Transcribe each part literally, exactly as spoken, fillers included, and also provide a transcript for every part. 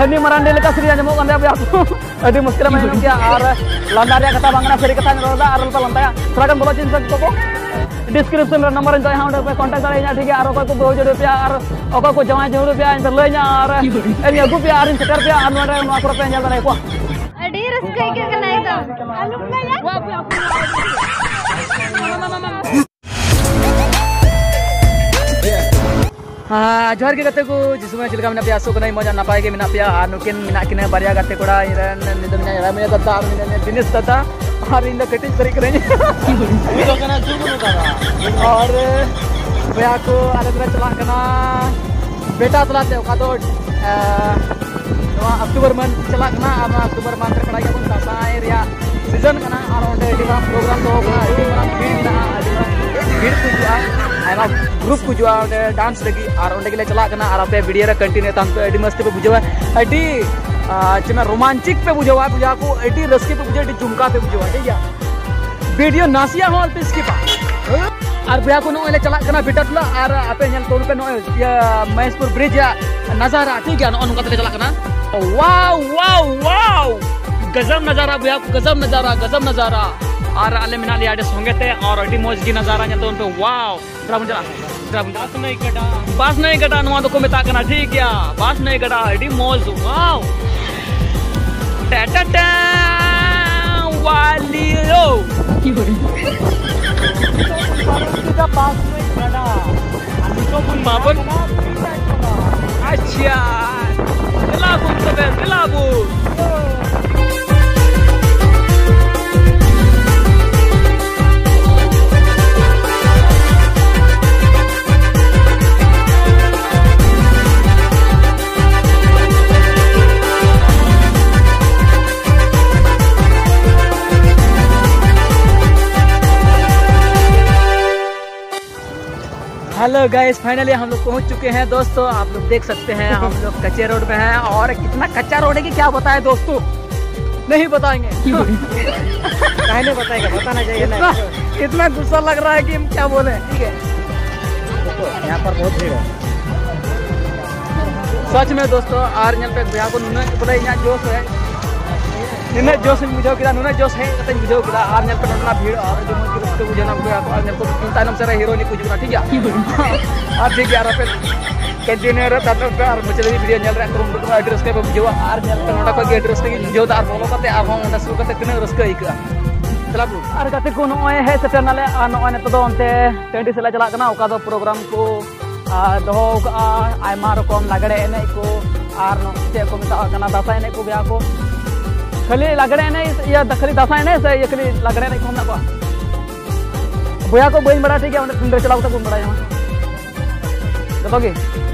ᱩᱱᱤ ᱢᱟᱨᱟᱱᱰᱤ ᱞᱮᱠᱟ ᱥᱮᱨᱮᱧ ᱟᱸᱡᱚᱢᱚᱜ ᱠᱟᱱ ᱛᱟᱭᱟ ᱵᱚᱭᱦᱟ ᱠᱚ᱾ ᱟᱹᱰᱤ ᱢᱩᱥᱠᱤᱞ ᱮᱢ ᱟᱸᱡᱚᱢ ᱠᱮᱭᱟ᱾ ᱟᱨ ᱞᱟᱸᱫᱟ ᱨᱮᱭᱟᱜ ᱠᱟᱛᱷᱟ ᱵᱟᱝ ᱠᱟᱱᱟ, ᱥᱟᱹᱨᱤ ᱠᱟᱛᱷᱟᱧ ᱨᱚᱲ ᱮᱫᱟ᱾ ᱟᱨ ᱟᱞᱚᱯᱮ ᱞᱟᱸᱫᱟᱭᱟ, ᱛᱷᱚᱲᱟ ᱜᱟᱱ ᱵᱚᱞᱚ ᱪᱤᱱ ᱥᱟᱹᱛ ᱠᱚᱠᱚ᱾ Description ᱨᱮ ᱱᱟᱢᱵᱟᱨ ᱤᱧ ᱫᱚᱦᱚᱭᱟ, ᱚᱸᱰᱮ ᱯᱮ contact ᱫᱟᱲᱮᱭᱟᱹᱧᱟ, ᱴᱷᱤᱠ ᱜᱮᱭᱟ? ᱟᱨ ᱚᱠᱚᱭ ᱠᱚ ᱵᱟᱹᱦᱩ ᱡᱩᱨᱤ ᱯᱮᱭᱟ ᱟᱨ ᱚᱠᱚᱭ ᱠᱚ ᱡᱟᱶᱟᱭ ᱡᱩᱨᱤ ᱯᱮᱭᱟ, ᱤᱧ ᱯᱮ ᱞᱟᱹᱭᱟᱹᱧᱟ ᱟᱨ ᱤᱧ ᱟᱹᱜᱩ ᱯᱮᱭᱟ ᱟᱨ ᱤᱧ ᱥᱮᱴᱮᱨ ᱯᱮᱭᱟ ᱟᱨ ᱱᱚᱰᱮ ᱱᱚᱣᱟ ᱠᱚᱨᱮ ᱯᱮ ᱧᱮᱞ ᱫᱟᱲᱮᱭᱟᱠᱚᱣᱟ᱾ ᱟᱹᱰᱤ ᱨᱟᱹᱥᱠᱟᱹ ᱟᱹᱭᱠᱟᱹᱜ ᱠᱟᱱᱟ ᱮᱠᱫᱚᱢ᱾ ᱦᱮᱸ, ᱡᱚᱦᱟᱨ ᱜᱮ ᱜᱟᱛᱮ ᱠᱚ, ᱡᱤᱥᱩ ᱢᱮ ᱪᱮᱫ ᱞᱮᱠᱟ ᱢᱮᱱᱟᱜ ᱯᱮᱭᱟ? ᱟᱥᱚᱜ ᱠᱟᱹᱱᱟᱹᱧ ᱢᱚᱡᱽ ᱟᱨ ᱱᱟᱯᱟᱭ ᱜᱮ ᱢᱮᱱᱟᱜ ᱯᱮᱭᱟ᱾ ᱟᱨ ᱱᱩᱠᱤᱱ ᱢᱮᱱᱟᱜ ᱠᱤᱱᱟ ᱵᱟᱨᱭᱟ ᱜᱟᱛᱮ ᱠᱚᱲᱟ, ᱤᱧ ᱨᱮᱱ ᱢᱤᱫ ᱫᱚ ᱢᱮᱱᱟᱭᱟ ᱨᱟᱭᱢᱚᱱᱤ ᱫᱟᱫᱟ ᱟᱨ ᱢᱤᱫ ᱫᱚ ᱢᱮᱱᱟᱭᱟ ᱫᱤᱱᱮᱥ ᱫᱟᱫᱟ, ᱟᱨ ᱤᱧ ᱫᱚ ᱠᱟᱹᱴᱤᱡ ᱥᱟᱹᱨᱤ ᱠᱟᱹᱱᱟᱹᱧ᱾ ᱩᱱᱤ ᱫᱚ ᱠᱟᱱᱟ ᱡᱩᱜᱽᱱᱩ ᱫᱟᱫᱟ᱾ ᱟᱨ ᱵᱚᱭᱦᱟ ᱠᱚ, ᱟᱞᱮ ᱫᱚᱞᱮ ᱪᱟᱞᱟᱜ ᱠᱟᱱᱟ ᱵᱮᱴᱟ ᱛᱟᱞᱟᱛᱮ, ᱚᱠᱟ ᱫᱚ, ᱮ, ᱱᱚᱣᱟ ᱚᱠᱴᱳᱵᱚᱨ ᱢᱟᱱᱛᱷ ᱪᱟᱞᱟᱜ ᱠᱟᱱᱟ᱾ ᱟᱨ ᱱᱚᱣᱟ ᱚᱠᱴᱳᱵᱚᱨ ᱢᱟᱱᱛᱷ ᱨᱮ ᱵᱟᱲᱟᱭ ᱜᱮᱭᱟᱵᱚᱱ ᱫᱟᱸᱥᱟᱭ ᱨᱮᱭᱟᱜ ᱥᱤᱡᱚᱱ ᱠᱟᱱᱟ᱾ ᱟᱨ ᱚᱸᱰᱮ ᱟᱹᱰᱤ ᱢᱟᱨᱟᱝ ᱯᱨᱳᱜᱨᱟᱢ ᱫᱚᱦᱚ ᱠᱟᱱᱟ, ᱟᱹᱰᱤ ᱢᱟᱨᱟᱝ ᱵᱷᱤᱲ ᱢᱮᱱᱟᱜᱼᱟ, ᱟᱹᱰᱤ ᱢᱟᱨᱟᱝ ᱵᱷᱤᱲ ᱠᱚ ᱦᱤᱡᱩᱜᱼᱟ, ᱟᱭᱢᱟ ᱜᱨᱩᱯ ᱠᱚ ᱦᱤᱡᱩᱜᱼᱟ ᱚᱸᱰᱮ ᱰᱟᱱᱥ ᱞᱟᱹᱜᱤᱫ᱾ ᱟᱨ ᱚᱸᱰᱮ ᱜᱮᱞᱮ ᱪᱟᱞᱟᱜ ᱠᱟᱱᱟ᱾ ᱟᱨ ᱟᱯᱮ ᱵᱷᱤᱰᱤᱭᱳ ᱨᱮ ᱠᱚᱱᱴᱤᱱᱤᱭᱩ ᱛᱟᱦᱮᱱ ᱯᱮ, ᱟᱹᱰᱤ ᱢᱚᱡᱽ ᱛᱮᱯᱮ ᱵᱩᱡᱷᱟᱹᱣᱟ, ᱟᱹᱰᱤ, ᱟᱨ ᱪᱮᱫ ᱢᱮᱱᱟ, ᱨᱳᱢᱟᱱᱪᱤᱠ ᱯᱮ ᱵᱩᱡᱷᱟᱹᱣᱟ, ᱵᱚᱭᱦᱟ ᱠᱚ, ᱟᱹᱰᱤ ᱨᱟᱹᱥᱠᱟᱹ ᱯᱮ ᱵᱩᱡᱷᱟᱹᱣᱟ, ᱟᱹᱰᱤ ᱡᱩᱢᱠᱟ ᱯᱮ ᱵᱩᱡᱷᱟᱹᱣᱟ, ᱴᱷᱤᱠ ᱜᱮᱭᱟ? ᱵᱷᱤᱰᱤᱭᱳ ᱱᱟᱥᱮᱭᱟᱜ ᱦᱚᱸ ᱟᱞᱚᱯᱮ ᱥᱠᱤᱯᱟ᱾ ᱟᱨ ᱵᱚᱭᱦᱟ ᱠᱚ, ᱱᱚᱜᱼᱚᱭ ᱞᱮ ᱪᱟᱞᱟᱜ ᱠᱟᱱᱟ ᱵᱮᱴᱟ ᱴᱚᱞᱟ, ᱟᱨ ᱟᱯᱮ ᱧᱮᱞ ᱛᱟᱵᱚᱱ ᱯᱮ ᱱᱚᱜᱼᱚᱭ ᱤᱭᱟᱹ ᱢᱚᱦᱮᱥᱯᱩᱨ ᱵᱨᱤᱡᱽ ᱨᱮᱭᱟᱜ ᱱᱟᱡᱟᱨᱟ, ᱴᱷᱤᱠ ᱜᱮᱭᱟ? ᱱᱚᱜᱼᱚ ᱱᱚᱝᱠᱟ ᱛᱮᱞᱮ ᱪᱟᱞᱟᱜ ᱠᱟᱱᱟ᱾ ᱣᱟᱣ, ᱣᱟᱣ, ᱣᱟᱣ! ᱜᱟᱡᱟᱵ ᱱᱟᱡᱟᱨᱟ ᱵᱚᱭᱦᱟ ᱠᱚ, ᱜᱟᱡᱟᱵ ᱱᱟᱡᱟᱨᱟ, ᱜᱟᱡᱟᱵ ᱱᱟᱡᱟᱨᱟ᱾ ᱟᱨ ᱟᱞᱮ ᱢᱮᱱᱟᱜ ᱞᱮᱭᱟ ᱟᱹᱰᱤ ᱥᱚᱸᱜᱮ ᱛᱮ, ᱟᱨ ᱟᱹᱰᱤ ᱢᱚᱡᱽ ᱜᱮ ᱱᱟᱡᱟᱨᱟ ᱧᱮᱞ ᱛᱟᱵᱚᱱ ᱯᱮ᱾ ᱣᱟᱣ! ᱫᱮᱞᱟ ᱵᱚᱱ ᱪᱟᱞᱟᱜᱼᱟ, ᱫᱮᱞᱟ ᱵᱚᱱ ᱪᱟᱞᱟᱜᱼᱟ᱾ ᱵᱟᱥᱱᱟᱹᱭ ᱜᱟᱰᱟ᱾ ᱵᱟᱥᱱᱟᱹᱭ ᱜᱟᱰᱟ, ᱱᱚᱣᱟ ᱫᱚᱠᱚ ᱢᱮᱛᱟᱜ ᱠᱟᱱᱟ, ᱴᱷᱤᱠ ᱜᱮᱭᱟ, ᱵᱟᱥᱱᱟᱹᱭ ᱜᱟᱰᱟ, ᱟᱹᱰᱤ ᱢᱚᱡᱽ, ᱣᱟᱣ᱾ ᱴᱟ ᱴᱟ ᱴᱟ, ᱣᱟᱞᱤᱭᱳ᱾ ᱵᱟᱥᱱᱟᱹᱭ ᱜᱟᱰᱟ᱾ ᱟᱨ ᱱᱤᱛᱚᱜ ᱵᱚᱱ ᱵᱟᱵᱚᱱ ᱪᱟᱞᱟᱜ ᱠᱟᱱᱟ᱾ ᱟᱪᱪᱷᱟ, ᱫᱮᱞᱟ ᱵᱚᱱ ᱛᱚᱵᱮ, ᱫᱮᱞᱟ ᱵᱚᱱ᱾ हेलो गाइस, फाइनली हम लोग पहुंच चुके हैं दोस्तों। आप लोग देख सकते हैं हम लोग कच्चे रोड में हैं, और कितना कच्चा रोड है कि क्या बताएं दोस्तों, नहीं बताएंगे। काहे नहीं बताएगा, बताना चाहिए ना। इतना, इतना गुस्सा लग रहा है कि हम क्या बोले। ठीक है, यहाँ पर बहुत भीड़ है। ᱥᱚᱪ ᱢᱮ ᱫᱳᱥᱛᱳ, ᱟᱨ ᱧᱮᱞ ᱯᱮ ᱵᱚᱭᱦᱟ ᱠᱚ, ᱱᱩᱱᱟᱹᱜ ᱵᱚᱞᱮ ᱤᱧᱟᱹᱜ ᱡᱳᱥ ᱦᱮᱡ, ᱱᱩᱱᱟᱹᱜ ᱡᱳᱥ ᱤᱧ ᱵᱩᱡᱷᱟᱹᱣ ᱠᱮᱫᱟ, ᱱᱩᱱᱟᱹᱜ ᱡᱳᱥ ᱦᱮᱡ ᱠᱟᱛᱮᱧ ᱵᱩᱡᱷᱟᱹᱣ ᱠᱮᱫᱟ᱾ ᱟᱨ ᱧᱮᱞ ᱯᱮ ᱱᱚᱸᱰᱮᱱᱟᱜ ᱵᱷᱤᱲ, ᱟᱨ ᱟᱹᱰᱤ ᱢᱚᱡᱽ ᱜᱮ ᱨᱟᱹᱥᱠᱟᱹ ᱵᱩᱡᱷᱟᱹᱣ ᱮᱱᱟ ᱵᱚᱭᱦᱟ ᱠᱚ᱾ ᱟᱨ ᱧᱮᱞ ᱯᱮ ᱛᱟᱭᱱᱚᱢ ᱥᱮᱫ ᱨᱮ ᱦᱤᱨᱳᱭᱤᱱ ᱠᱚ ᱦᱤᱡᱩᱜ ᱠᱟᱱᱟ, ᱴᱷᱤᱠ ᱜᱮᱭᱟ? ᱟᱨ ᱴᱷᱤᱠ ᱜᱮᱭᱟ, ᱟᱨ ᱟᱯᱮ ᱠᱚᱱᱴᱤᱱᱤᱭᱩ ᱨᱮ ᱛᱟᱭᱱᱚᱢ ᱯᱮ, ᱟᱨ ᱢᱩᱪᱟᱹᱫ ᱫᱷᱟᱹᱵᱤᱡ ᱵᱷᱤᱰᱤᱭᱳ ᱧᱮᱞ ᱨᱮᱭᱟᱜ ᱠᱩᱨᱩᱢᱩᱴᱩ ᱯᱮ, ᱟᱹᱰᱤ ᱨᱟᱹᱥᱠᱟᱹ ᱯᱮ ᱵᱩᱡᱷᱟᱹᱣᱟ᱾ ᱟᱨ ᱧᱮᱞ ᱯᱮ ᱱᱚᱸᱰᱮ ᱠᱷᱚᱱ ᱜᱮ ᱟᱹᱰᱤ ᱨᱟᱹᱥᱠᱟᱹ ᱜᱤᱧ ᱵᱩᱡᱷᱟᱹᱣ ᱮᱫᱟ, ᱟᱨ ᱵᱚᱞᱚ ᱠᱟᱛᱮ ᱟᱨᱦᱚᱸ ᱚᱸᱰᱮ ᱥᱩᱨ ᱠᱟᱛᱮ ᱛᱤᱱᱟᱹᱜ ᱨᱟᱹᱥᱠᱟᱹ ᱟᱹᱭᱠᱟᱹᱜᱼᱟ᱾ ᱪᱟᱞᱟᱜ ᱵᱚᱱ᱾ ᱟᱨ ᱜᱟᱛᱮ ᱠᱚ, ᱱᱚᱜᱼᱚᱭ ᱦᱮᱡ ᱥᱮᱴᱮᱨ ᱱᱟᱞᱮ, ᱟᱨ ᱱᱚᱜᱼᱚᱭ ᱱᱤᱛᱚᱜ ᱫᱚ ᱚᱱᱛᱮ ᱴᱟᱺᱰᱤ ᱥᱮᱫ ᱞᱮ ᱪᱟᱞᱟᱜ ᱠᱟᱱᱟ, ᱚᱠᱟ ᱫᱚ ᱯᱨᱳᱜᱨᱟᱢ ᱠᱚ ᱟᱨ ᱫᱚᱦᱚ ᱟᱠᱟᱫᱼᱟ, ᱟᱭᱢᱟ ᱨᱚᱠᱚᱢ ᱞᱟᱜᱽᱲᱮ ᱮᱱᱮᱡ ᱠᱚ, ᱟᱨ ᱱᱚ-, ᱪᱮᱫ ᱠᱚ ᱢᱮᱛᱟᱜ ᱠᱟᱱᱟ, ᱫᱟᱸᱥᱟᱭ ᱮᱱᱮᱡ ᱠᱚ ᱵᱚᱭᱦᱟ ᱠᱚ᱾ ᱠᱷᱟᱹᱞᱤ ᱞᱟᱜᱽᱲᱮ ᱮᱱᱮᱡ, ᱤᱭᱟᱹ, ᱠᱷᱟᱹᱞᱤ ᱫᱟᱸᱥᱟᱭ ᱮᱱᱮᱡ ᱥᱮ ᱤᱭᱟᱹ ᱠᱷᱟᱹᱞᱤ ᱞᱟᱜᱽᱲᱮ ᱮᱱᱮᱡ ᱠᱚ ᱢᱮᱱᱟᱜ ᱠᱚᱣᱟ? ᱵᱚᱭᱦᱟ ᱠᱚ, ᱵᱟᱹᱧ ᱵᱟᱲᱟᱭᱟ, ᱴᱷᱤᱠ ᱜᱮᱭᱟ, ᱚᱸᱰᱮ ᱴᱟᱺᱰᱤ ᱨᱮ ᱪᱟᱞᱟᱣ ᱠᱟᱛᱮ ᱵᱚᱱ ᱵᱟᱲᱟᱭᱟ ᱡᱚᱛᱚ ᱜᱮ᱾